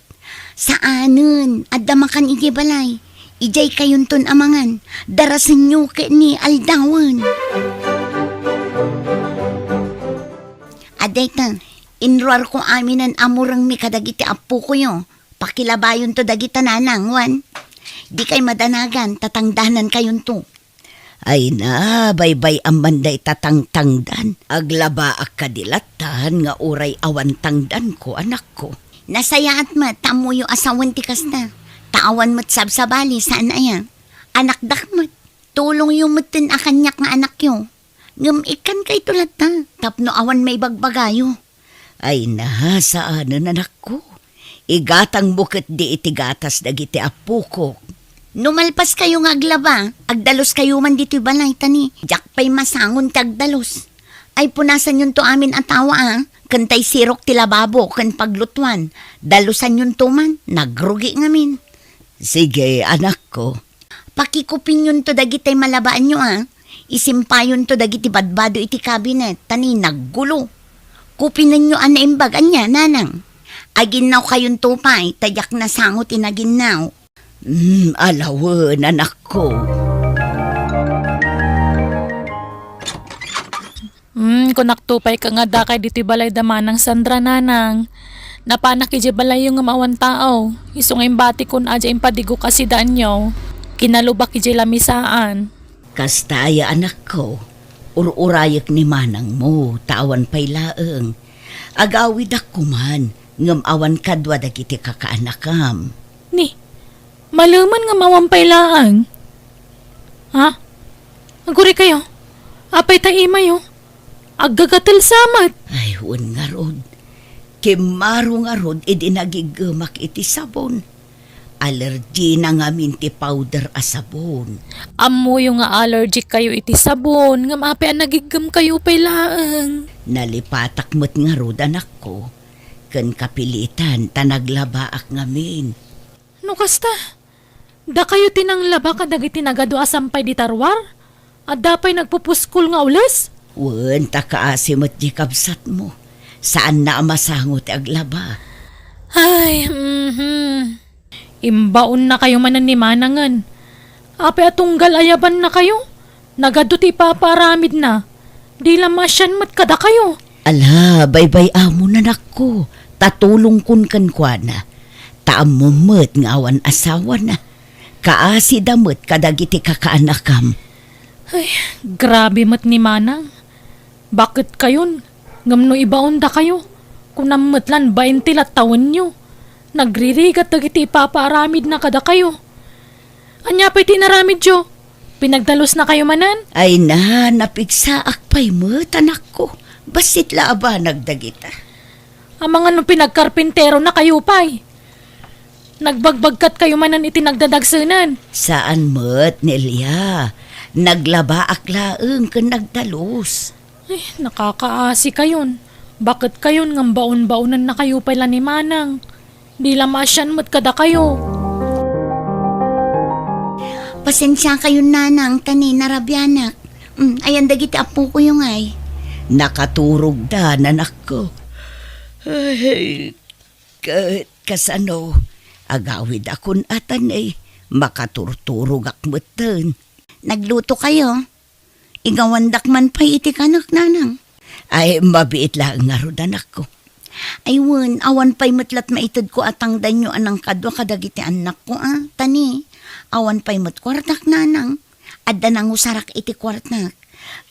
Saanen, adda makan idiay balay. Idiay kayonton a mangan. Darasenyo ket ni aldawen. Adayta, inruarko aminen a murengmi kadagiti appokoyo. Pakilabayonto dagita nanang, wen. Dikay madanagan, ta tangdanankayonto. Ay na, baybay-am man dayta tangtangdan. Aglabaak kadi lattan nga uray awan tangdanko, anakko. Nasayaat met ta ammoyo a sawen ti kasta. Ta awan met sabsabali, saan aya? Anakdak met. Tulongyo metten a kaniak nga anakyo. Ngem ikkankayto latta, tapno awan maibagbagayo. Ay na, saanen, anakko. Igatangmo ketdi iti gatas dagiti appokok. No malpaskayo nga aglaba, agdaluskayo man ditoy balay, ta ni, diak pay masangon ti agdalus. Ay, punasanyonto amin a tawa, a, ken tay sirok ti lababo ken paglutuan. Dalusanyonto man, nagrugi ngamin. Sige, anakko. Pakikupinyonto dagiti malabaanyo, a. Isimpayonto dagiti badbado iti kabinet, ta ni naggulo. Kupinenyo a naimbag, ania, nanang? Aginnawkayonto pay, ta diak nasango ti naginnaw. Hmm, alawen, anakko. Hmm, kunakto pay nga adda kay ditoy balay da Manang Sandra, nanang. Napanak idiay balayyo ngem awan tao. Isu nga imbatikon a diay impadigok a sidaanyo. Kinalubak idiay lamisaan. Kasta aya, anakko, ur-urayek ni manangmo, ta awan pay laeng. Agawidak koman, ngem awan kadua dagiti kakaanakam. Ni, malemen ngem awan pay laeng. Ha? Agurikayo, apay ta imayo? Aggagatel sa met. Ay, wen ngarud. Kimmaro ngarud idi nagiggemak iti sabon. Allergy na ngamin ti powder a sabon. Ammoyo nga allergy kayo iti sabon, ngem apay a nagiggemkayo pay laeng? Nalipatak met ngarud, anakko, ken kapilitan ta naglabaak ngamin. No kasta, dakayo ti nanglaba kadagiti nagadu a sampay dita ruar? Adda pay nagpupuskol nga ules? Wen, ta kaasi met ti kabsatmo. Saanna a masango ti aglaba. Ay, mhm. Imbaonnakayo manen ni manangen. Apay a tunggal ayabannakayo? Nagadu ti ipapaaramidna. Di la maasian met kadakayo. Ala, baybay-amon, anakko, ta tulongkon kenkuana. Ta ammom met nga awan asawana. Kaasida met kadagiti kakaanakam. Ay, grabe met ni manang. Baketkayon, ngem no ibaondakayo, kunam met lan bain ti lattawenyo. Nagririgat dagiti ipapaaramidna kadakayo. Ania pay ti inaramidyo? Pinagdalusnakayo manen? Ay na, napigsaak pay met, anakko. Bassit la a banag dagita. Amangan no pinagkarpinteronakayo pay. Nagbagbagkatkayo manen iti nagdadagsenen? Saan met, Nelia. Naglabaak laeng ken nagdalus. Ay, nakakaasikayon. Baketkayon ngem baon-baonennakayo pay la ni manang. Di la maasian met kadakayo. Pasensiakayon, nanang, ta ni narabianak. Mm, ayan dagiti appokoyo ngay? Nakaturogda, nanakko. Ay, ket kasano? Agawidakon a ta ni, makaturturogak metten. Naglutokayo? Igawandak man pay iti kanek, nanang. Ay, mabiit laeng ngarud, anakko. Ay wen, awan pay met la't maitedko a tangdanyo a nangkadua kadagiti annakko, a. Ta ni, awan pay met kuartak, nanang. Adda nangusarak iti kuartak.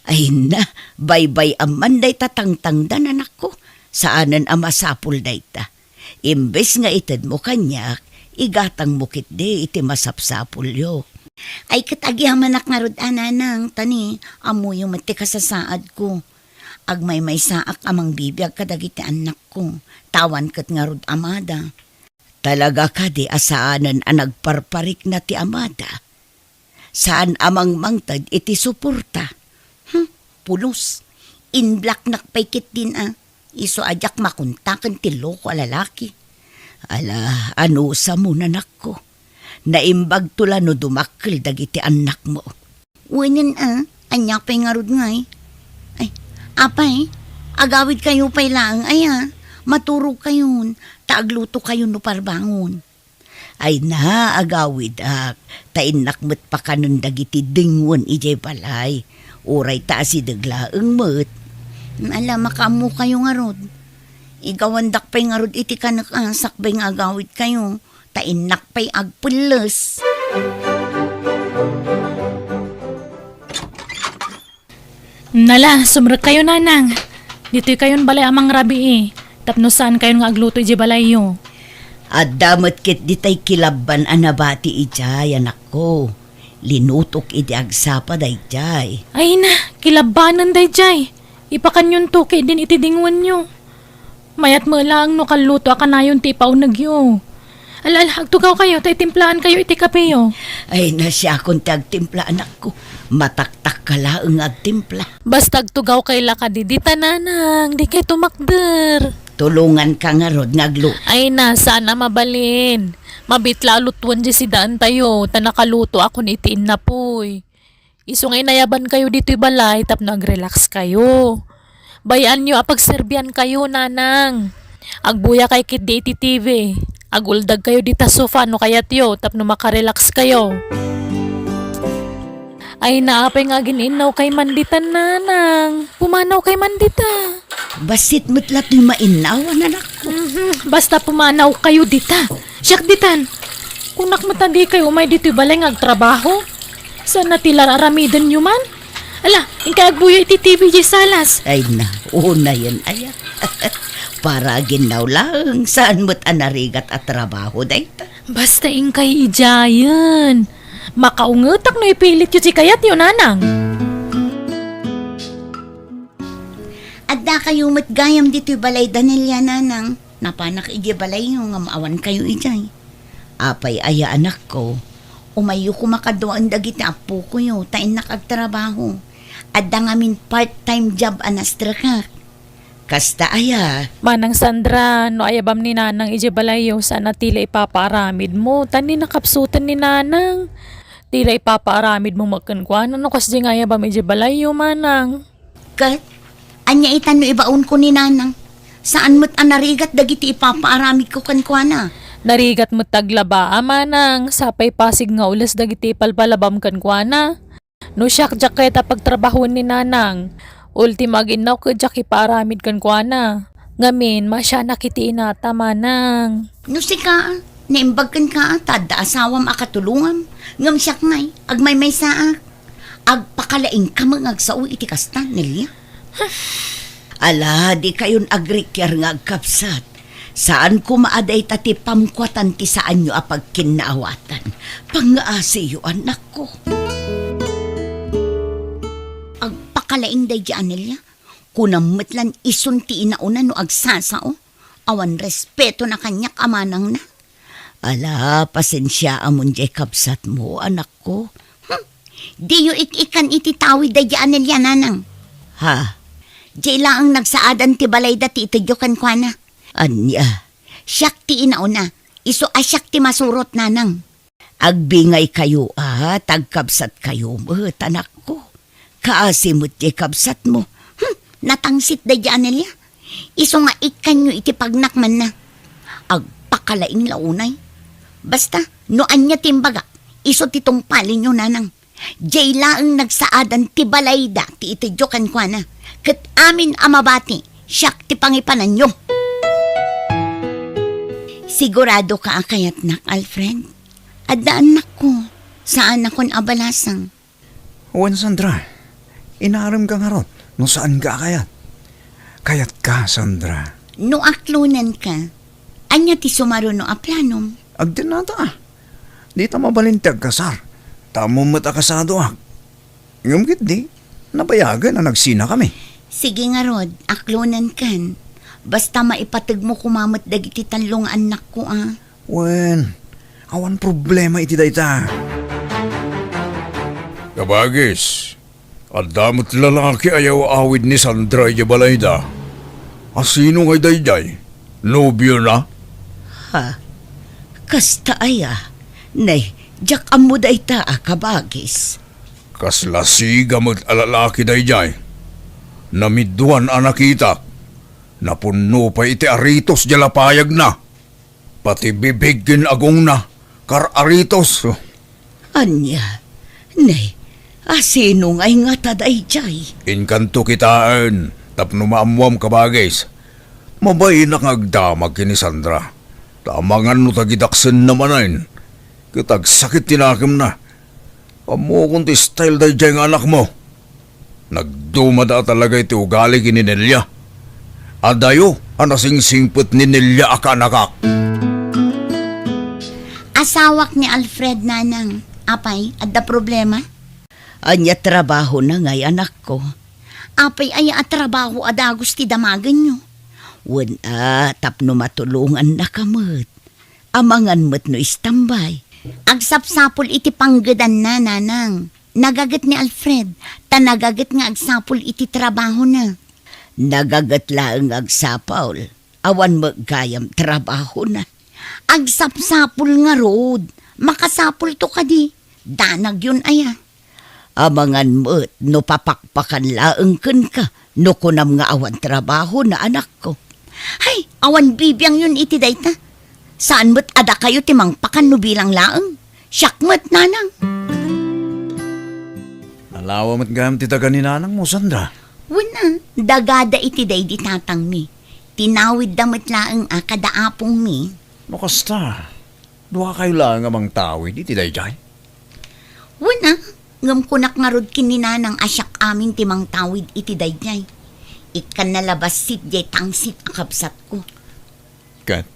Ay na, baybay-am man dayta tangtangdan, anakko. Saanen a masapul dayta. Imbes nga itedmo kaniak, igatangmo ketdi iti masapsapulyo. Ay, ket agyamanak ngarud a, nanang, ta ni, ammoyo met ti kasasaadko. Agmaymaysaak a mangbibiag kadagiti annakko, ta awan ket ngarud amada. Talaga kadi a saanen a nagparparikna ti amada? Saan a mangmangted iti suporta. Hmm, pulos. Inblocknak pay ketdin a. Isu a diak makontaken ti loko a lalaki. Ala, anusam, nanakko. Naimbagto la no dumakkel dagiti annakmo. Wenen a, ania pay ngarud ngay? Ay, apay, agawidkayo pay laeng aya. Maturogkayon, ta aglutokayon no parbangon. Ay na, agawidak, ta innak met pakanen dagiti dingwen idiay balay. Uray ta asideg laeng met. Ala, makaammokayo ngarud. Igawandak pay ngarud iti kanek a sakbay nga agawidkayo, ta innak pay agpelles. Nala, sumrekkayo, nanang. Ditoykayon balay a mangrabii, tapno saankayon nga agluto idiay balayyo. Adda met ketdi tay kilabban a nabati idiay, anakko. Linutok idi agsapa daydiay. Ay na, kilabbanen daydiay. Ipakanyonto ketdin iti dingwenyo. Mayat met laeng no kalluto a kanayon ti ipaunegyo. Ala, ala, agtugawkayo ta itimplaankayo iti kapeyo. Ay, na, siakon ti agtimpla, anakko. Mataktakka laeng nga agtimpla. Basta agtugawkay la kadi dita, nanang, dikay tumakder. Tulonganka ngarud nga agluto. Ay na, saan a mabalin. Mabitla a lutuan di sidaentayo, ta nakalutoakon iti innapuy. Isu nga inayabankayo ditoy balay tapno agrelaxkayo. Bay-anyo a pagserbiankayo, nanang. Agbuyakay ketdi iti T V. Aguldagkayo dita sofa no kayatyo tapno makarelaxkayo. Ay, naapay nga agin-innawkay man dita, nanang? Pumanawkay man dita. Bassit met la toy mainnaw, anakko. Mhm, basta pumanawkayo dita. Siak ditan. Kunak met a dikay umay ditoy balay nga agtrabaho. Saan a ti la ar-aramidenyo man? Ala, inkay agbuya iti T V diay salas. Ay na, unayen aya. Para aginnaw laeng, saan met a narigat a trabaho dayta. Basta inkay idiayen. Makaungetak no ipilityo ti kayatyo, nanang. Addakayo met gayam ditoy balayda, Nelia, nanang. Napanak idiay balayyo ngem awankayo idiay. Apay aya, anakko? Umayyo koma kaduaen dagiti appokoyo ta innak agtrabaho. Adda ngamin part-time job a nastrekak. Kasta aya? Manang Sandra, no ayabam ni nanang idiay balayyo, saan a ti la ipapaaramidmo, ta ni nakapsuten ni nanang. Ti la ipapaaramidmo met kenkuana no kasdiay nga ayabam idiay balayyo, manang. Ket, ania itan no ibaonko ni nanang? Saan met a narigat dagiti ipapaaramidko kenkuana? Narigat met ta aglaba a, manang, sapay pasig nga ules dagiti ipalpalabam kenkuana. No siak, diak kayat a pagtrabahoen ni nanang. Ultimo, aginnaw ket diak ipaaramid kenkuana. Ngamin, masianak iti inata, manang. No sika, naimbag kenka ta adda asawam a katulongam. Ngem siak ngay, agmaymaysaak. Agpakalaingka met nga agsao iti kasta, Nelia. Ala, dikayon agrikiar nga agkabsat. Saan koma a dayta ti pamkuatan ti saanyo a pagkinnaawatan. Pangngaasiyo, anakko. Agpakalaing daydi a Nelia. Kunam met lan isun ti inauna no agsasao. Awan respetona kaniak a manangna. Ala, pasensiaamon diay kabsatmo, anakko. Hmm, diyo ik-ikkan iti tawid daydi a Nelia, nanang. Ha? Diay laeng nagsaadan ti balayda ti itedyo kenkuana. Ania? Siak ti inauna, isu a siak ti masurot, nanang. Agbingaykayo a, ta agkabsatkayo met, anakko. Kaasi met diay kabsatmo. Hmm, natangsit daydi a Nelia. Isu nga ikkanyo iti pagnakmanna. Agpakalaing la unay. Basta, no ania ti imbagak, isu ti tungpalenyo, nanang. Diay laeng nagsaadan ti balayda ti itedyo kenkuana. Ket amin a mabati, siak ti pangipananyo. Siguradoka a kayatnak, Alfred? Adda annakko, saanakon a balasang. Wen, Sandra, inaremka ngarud no saanka a kayat. Kayatka, Sandra. No aklonenka, ania ti sumaruno a planom? Agdennata a. Dita mabalin ti agkasar. Ta ammom met a kasadoak. Ngem ketdi, nabayagen a nagsinakami. Sige ngarud, aklonenkan. Basta maipategmo koma met dagiti tallo nga annakko a. Wen, awan problema iti dayta. Kabagis, adda met lalaki a yaw-awid ni Sandra idiay balayda. A sino ngay daydiay? Nobiona? Ha? Kasta aya? Nay, diak ammo dayta a, kabagis. Kasla siga met a lalaki daydiay. Namidduan a nakitak. Napunno pay iti aritos diay lapayagna. Pati bibig ken agongna, kar-aritos. Ania? Nay, a sino ngay ngata daydiay? Inkanto kitaen, tapno maammuam, kabagis. Mabainak nga agdamag ken ni Sandra. Ta amangan no tagidaksenna manen. Ket agsakit ti nakemna. Ammokon ti style daydiay nga anakmo. Nagdumada a talaga iti ugali ken ni Nelia. Adayo a nasingsingpet ni Nelia a kaanakak. Asawak ni Alfred, nanang. Apay, adda problema? Ania trabahona ngay, anakko? Apay aya a trabaho a dagus ti damagenyo? Wen a, tapno matulongannaka met. Amangan met no istambay. Agsapsapul iti panggedanna, nanang. Nagaget ni Alfred, ta nagaget nga agsapul iti trabahona. Nagaget laeng nga agsapul. Awan met gayam trabahona. Agsapsapul ngarud. Makasapulto kadi. Danagyon aya. Amangan met no papakpakan laeng kenka no kunam nga awan trabahona, anakko. Hay, awan bibiangyon iti dayta. Saan met a dakayo ti mangpakan no bilang laeng. Siak met, nanang. Nalawa met gayam ti daga ni nanangmo, Sandra. Wen a, dagada iti daydi tatangmi. Tinawidda met laeng a kada apongmi. No kasta, duakayo laeng a mangtawid iti daydiay? Wen a, ngem kunak ngarud ken ni nanang a siak amin ti mangtawid iti daydiay. Ikkanna la bassit diay tangsit a kabsatko. Ket,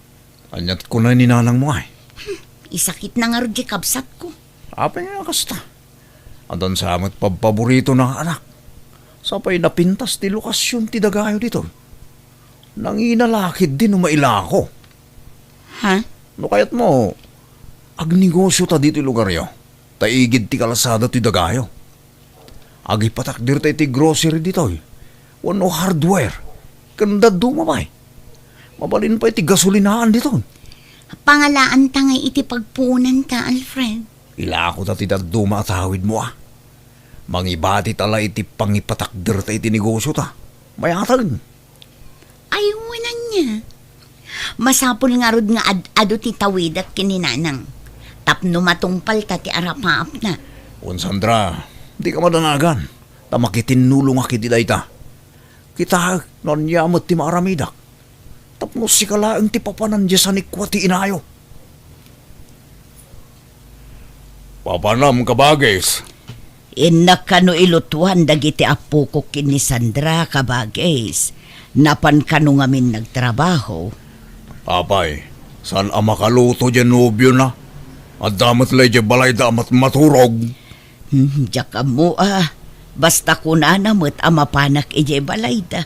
aniat kunay ni nanangmo ay? Hmm, isakitna ngarud diay kabsatko. Apay nga kasta? Addan sa met pabpaboritona nga anak. Sapay napintas ti lokasion ti dagayo ditoy. Nangina la ketdi no mailako. Ha? No kayatmo, agnegosio ta ditoy lugaryo. Ta igid ti kalsada toy dagayo. Agipatakderta iti grocery ditoy. Wenno hardware. Ken dadduma pay. Mabalin pay ti gasolinaan ditoy. Pangalaanta ngay iti pagpuonanta, Alfred. Ilakota ti dadduma a tawidmo a. Mangibatita la iti pangipatakderta iti negosiota. Mayateng. Ay, wen ania. Masapul ngarud nga ad-adu ti tawidak ken ni nanang. Tapno matungpalta ti arapaapna. Wen Sandra, dika madanagan. Ta makitinnulongak iti dayta. Kitaek no ania met ti maaramidak. Tapno sika laeng ti papanan diay sanikua ti inayo. Papanam, kabagis. Innak kano ilutuan dagiti appokok ken ni Sandra, kabagis. Napan kano ngamin nagtrabaho. Apay, saan a makaluto diay nobiona? Adda met la idiay balayda a mat-, maturog. Hmm, diak ammo a. Basta kunana met a mapanak idiay balayda.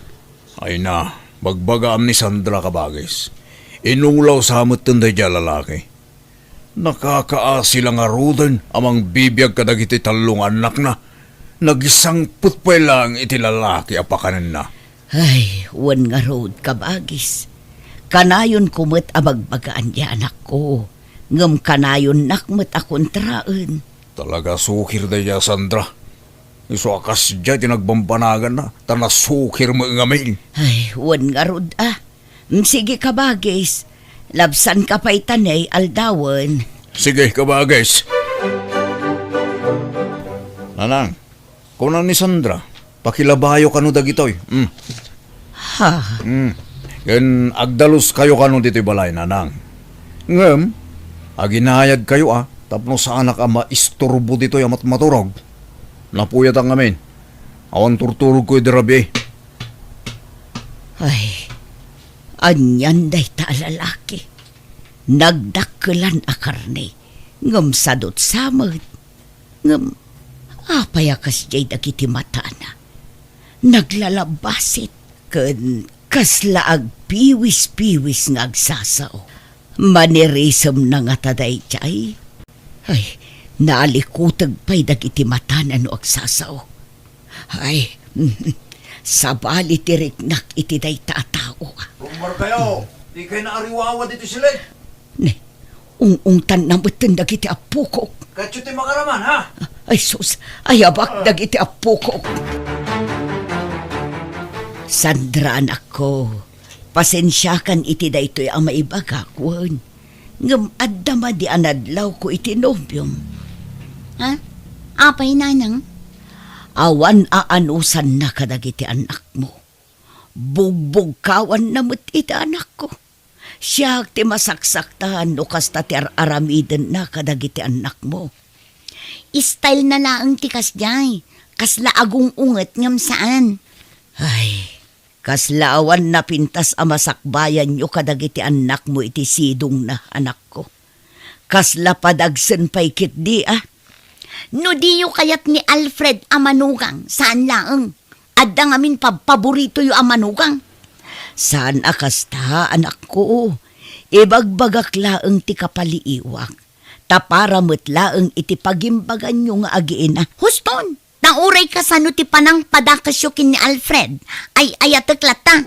Ay na, bagbagaam ni Sandra, kabagis. Inulaw sa metten daydiay a lalaki. Nakakaasi la ngaruden a mangbibiag kadagiti tallo nga annakna. Nagisangpet pay laeng iti lalaki a pakanenna. Ay, wen ngarud, kabagis. Kanayonko met a bagbagaan diay anakko. Ngem kanayonnak met a kontraen. Talaga sukir daydiay a Sandra. Isu a kasdiay ti nagbambanaganna, ta nasukir met ngamin. Ay, wen ngarud a. Mm, sige, kabagis. Labsanka pay ta ne aldawen. Sige, kabagis. Nanang, kuna ni Sandra, pakilabayo kano dagitoy. Mm. Ha? Mm. Ken agdaluskayo kano ditoy balay, nanang. Ngem, aginayadkayo a, tapno saanak a maisturbo ditoy a matmaturog. Napuyatak ngamin. Awan turturogko idi rabii. Ay, anian dayta a lalaki? Nagdakkelan a karne, ngem sadutsa met. Ngem apay a kasdiay dagiti matana? Naglalabbasit ken kasla agpiwispiwis nga agsasao. Manirisemna ngata daydiay? Ay, nalikuteg pay dagiti matana no agsasao. Ay, sabali ti riknak iti dayta a tao. Rummuarkayo, dikay naariwawa ditoy siled. Ne, ung-ungtanna metten dagiti appokok. Kayo ti makaraman, ha? Ay, sus, ayabak dagiti appokok. Sandra, anakko, pasensiakan iti daytoy a maibagak, wen. Ngem adda madi a nadlawko iti nobiom. Ha? Apay, nanang? Awan a anusanna kadagiti annakmo. Bugbugkawanna met iti anakko. Siak ti masaksaktan no kasta ti ar-aramidenna kadagiti annakmo. Style na laeng ti kasdiay. Kasla agung-unget ngem saan. Ay, kasla awan napintas a masakbayanyo kadagiti annakmo iti sidongna, anakko. Kasla padagsen pay ketdi a. No diyo kayat ni Alfred a manugang, saan laeng. Adda ngamin pabpaboritoyo a manugang. Saan a kasta, anakko. Ibagbagak laeng ti kapaliiwak. Ta para met laeng iti pagimbaganyo nga agiina. Huston! Ta uray kasano ti panangpadakesyo ken ni Alfred, ay-ayatek latta.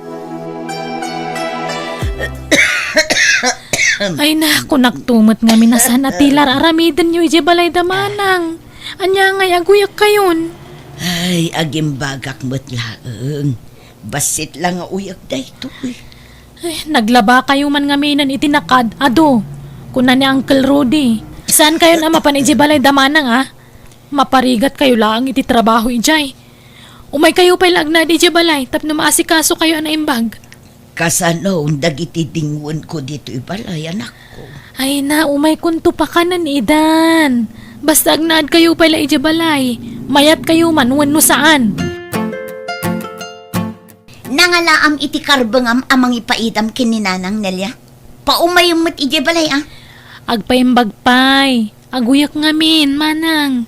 Ay na, kunakto met ngamin a saan a ti la ar-aramidenyo idiay balay da Manang. Ania ngay aguyakkayon? Ay, agimbagak met laeng. Bassit la nga uyak daytoy. Ay, naglabakayo man ngaminen iti nakaad-adu, kuna ni Uncle Rudy. Saankayon a mapan idiay balay da Manang, a? Maparigatkayo laeng iti trabaho idiay. Umaykayo pay la agnaed idiay balay tapno maasikasokayo a naimbag. Kasano dagiti dingwenko ditoy balay, anakko? Ay na, umaykonto pakanen idan. Basta agnaedkayo pay la idiay balay. Mayatkayo man wenno saan. Nangalaam iti karbengam a mangipaidam ken ni Nanang, Nelia? Paumayem met idiay balay, a? Agpaimbag pay. Aguyak ngamin, Manang.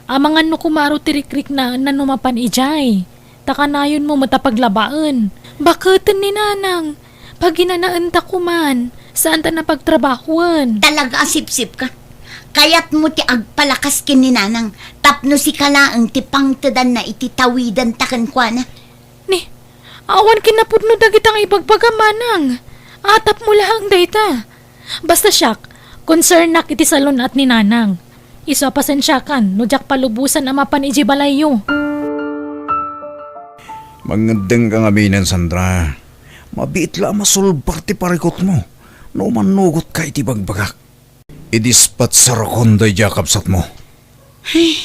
Amangan no kumaro ti rikriknaenna no mapan idiay. Ta kanayonmo met a paglabaen. Baketen ni Nanang. Paginanaenta koman. Saanta napagtrabahoen. Talaga a sipsipka. Kayatmo ti agpalakas ken ni Nanang tapno sika laeng ti pangtedanna iti tawidenta kenkuana. Ni, awan kinapudno dagita nga ibagbagam, Manang. Atapmo laeng dayta. Basta siak, concernak iti salun-at ni Nanang. Isu a pasensiakan no diak palubosan a mapan idiay balayyo. Mangngeddengka ngaminen, Sandra. Mabiit la a masulbar ti parikutmo no mannugotka iti bagbagak. Idispatsarkon daydiay a kabsatmo. Ay,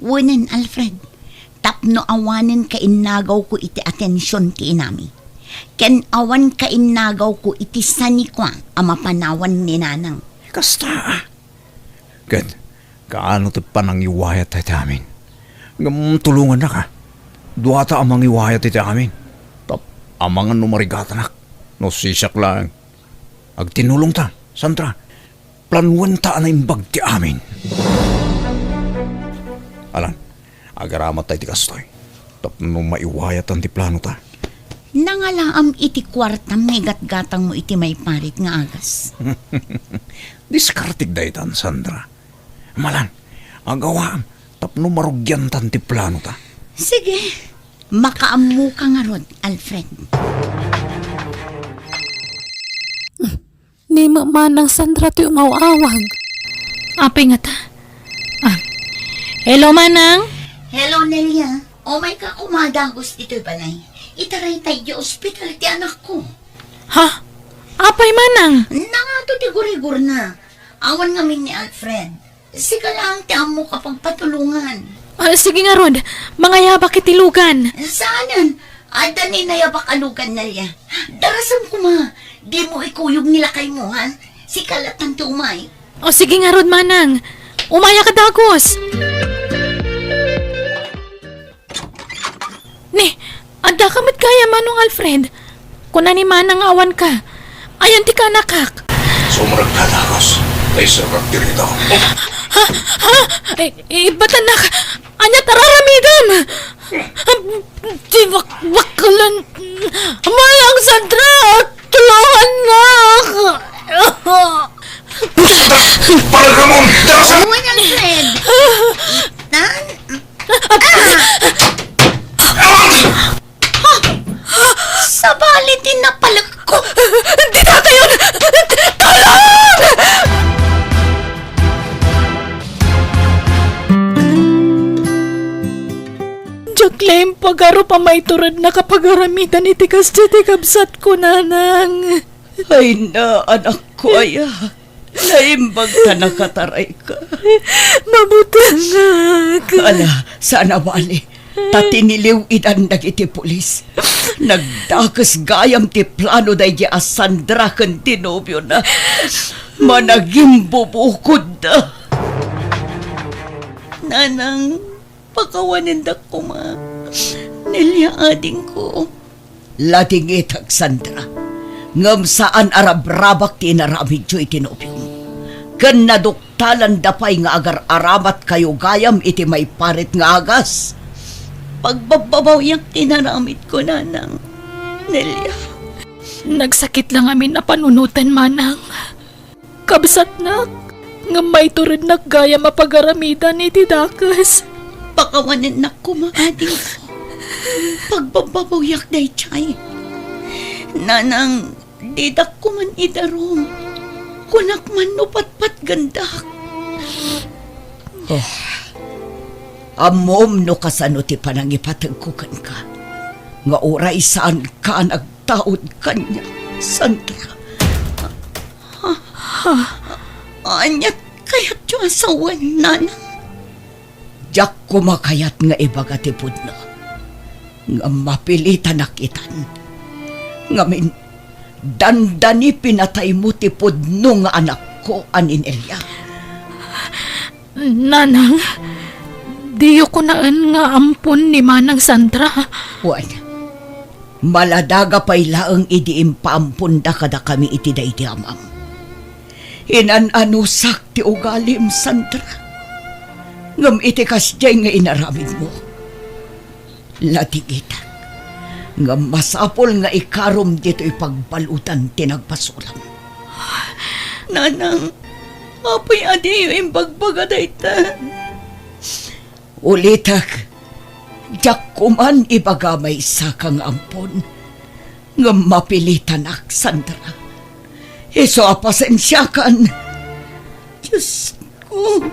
wenen, Alfred, tapno awanen kainnagawko iti atension ti inami, ken awan kainnagawko iti sanikua a mapanawan ni Nanang. Kasta, a? Ket kaano ti panangiwayat iti amin? Ngem tulongannaka. Duata a mangiwayat iti amin. Tap-, amangan no marigatanak. No sisiak laeng. Agtinulongta, Sandra. Planuenta a naimbag ti amin. Alan, agaramat tayo ti kastoy. Tapno maiwayatan ti planota. Nangalaam iti kuartam nga igatgatangmo iti maiparit nga agas. Diskartek daytan, Sandra. Malan, agawaam tapno marugiantan ti planota. Sige, makaammoka ngarud, Alfred. Ni ma-, Manang Sandra ti umaw-awag. Apay ngata? Ah. Hello, Manang? Hello, Nelia. Umayka koma dagus ditoy balay. Itaraytayyo ospital ti anakko. Ha? Apay, Manang? Nangato ti gurigurna. Awan ngamin ni Alfred. Sika laeng ti ammok a pagpatulongan. Ah, sige ngarud, mangayabak iti lugan. Saanen, adda ni nayabak a lugan, Nelia. Darasem koma, dimo ikuyog ni lakaymo, ha? Sika latta ti umay. O, sige ngarud, Manang. Umayaka dagus. Ni, addaka met gayam, Manong Alfred? Kuna ni Manang nga awanka. Ayan ti kaanakak. Sumrekka dagus. Tay serrak diri daw. Ha? Ha? I-, ibatannak. Ania ti ar-aramidem? Di bak-, bakelen. Manang Sandra, tulongannak. Parang mo, darasem! Manang Alfred. Tan, Sabali ti napalekko. Dita kayon! Tulong! Diak la impagarup a maiturednak a pagaramidan iti kasdi ti kabsatko, Nanang. Ay na, anakko aya. Naimbag ta nakatarayka. Mabutengak. Ala, saan a bali. Ta tiniliw idan dagiti pulis. Nagdakes gayam ti plano daydi a Sandra ken ti nobiona. Managimbubukodda. Nanang, pakawanendak koma. Nelia, adingko. Ladingitak, Sandra, ngem saan a rabrabak ti inaramidyo iti nobiom. Ken naduktalanda pay nga agar-aramatkayo gayam iti maiparit nga agas. Pagbabbabawiak ti inaramidko, Nanang. Nelia. Nagsakit la ngamin a panunoten, Manang. Kabsatnak, ngem maiturednak gayam a pagaramidan iti dakes. Pakawanennak koma, adingko. Pagbabbabawiak daydiay. Nanang, Didak koman idarum. Kunak man no patpatgendak. Oh. Ammom no kasano ti panangipategko kenka, nga uray saanka a nagtaud kaniak, Sandra. Ha? Ania kayatyo a sawen, Nanang? Diak koma kayat nga ibaga ti pudno, ngem mapilitanak itan. Ngamin, dandani pinataymo ti pudno nga anakko a ni Nelia. Nanang, diyo kunaen nga ampon ni Manang Sandra. Wen, maladaga pay laeng idi impaamponda kadakami iti daydi amam. Inan-anusak ti ugalim, Sandra. Ngem iti kasdiay nga inaramidmo, latigitak. Ngem masapul nga ikarom ditoy pagbaludan ti nagpasulam. Nanang, apay a diyo imbagbaga dayta? Ulitek, diak koman ibaga maysaka nga ampon, ngem mapilitanak, Sandra. Isu a pasensiakan. Diosko.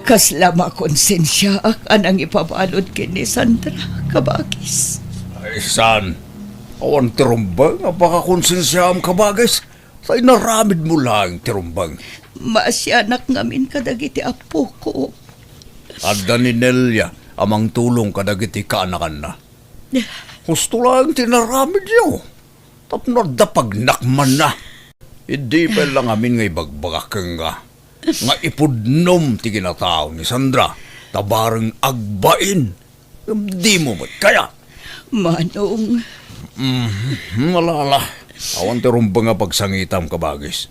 Kasla makonsensiaak a nangipabalud ken ni Sandra, kabagis. Ay, saan? Awan ti rumbeng a pakakonsensiaam, kabagis. Ta inaramidmo laeng ti rumbeng. Maasianak ngamin kadagiti appoko. Adda ni Nelia a mangtulong kadagiti kaanakanna. Husto laeng ti inaramidyo. Tapno adda pagnakmanna. Idi pay la ngamin nga ibagbagak kenka nga ipudnom ti kinatao ni Sandra, ta bareng agbain. Ngem dimo met kayat. Manong. Mhm, ala, ala. Awan ti rumbeng a pagsangitam, kabagis.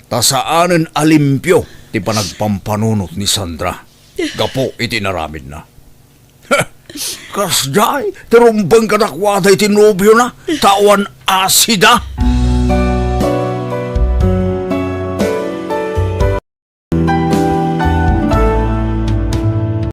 Ta saanen a limpio ti panagpampanunot ni Sandra gapu iti inaramidna. Kasdiay ti rumbeng kadakuada iti nobiona, ta awan asida.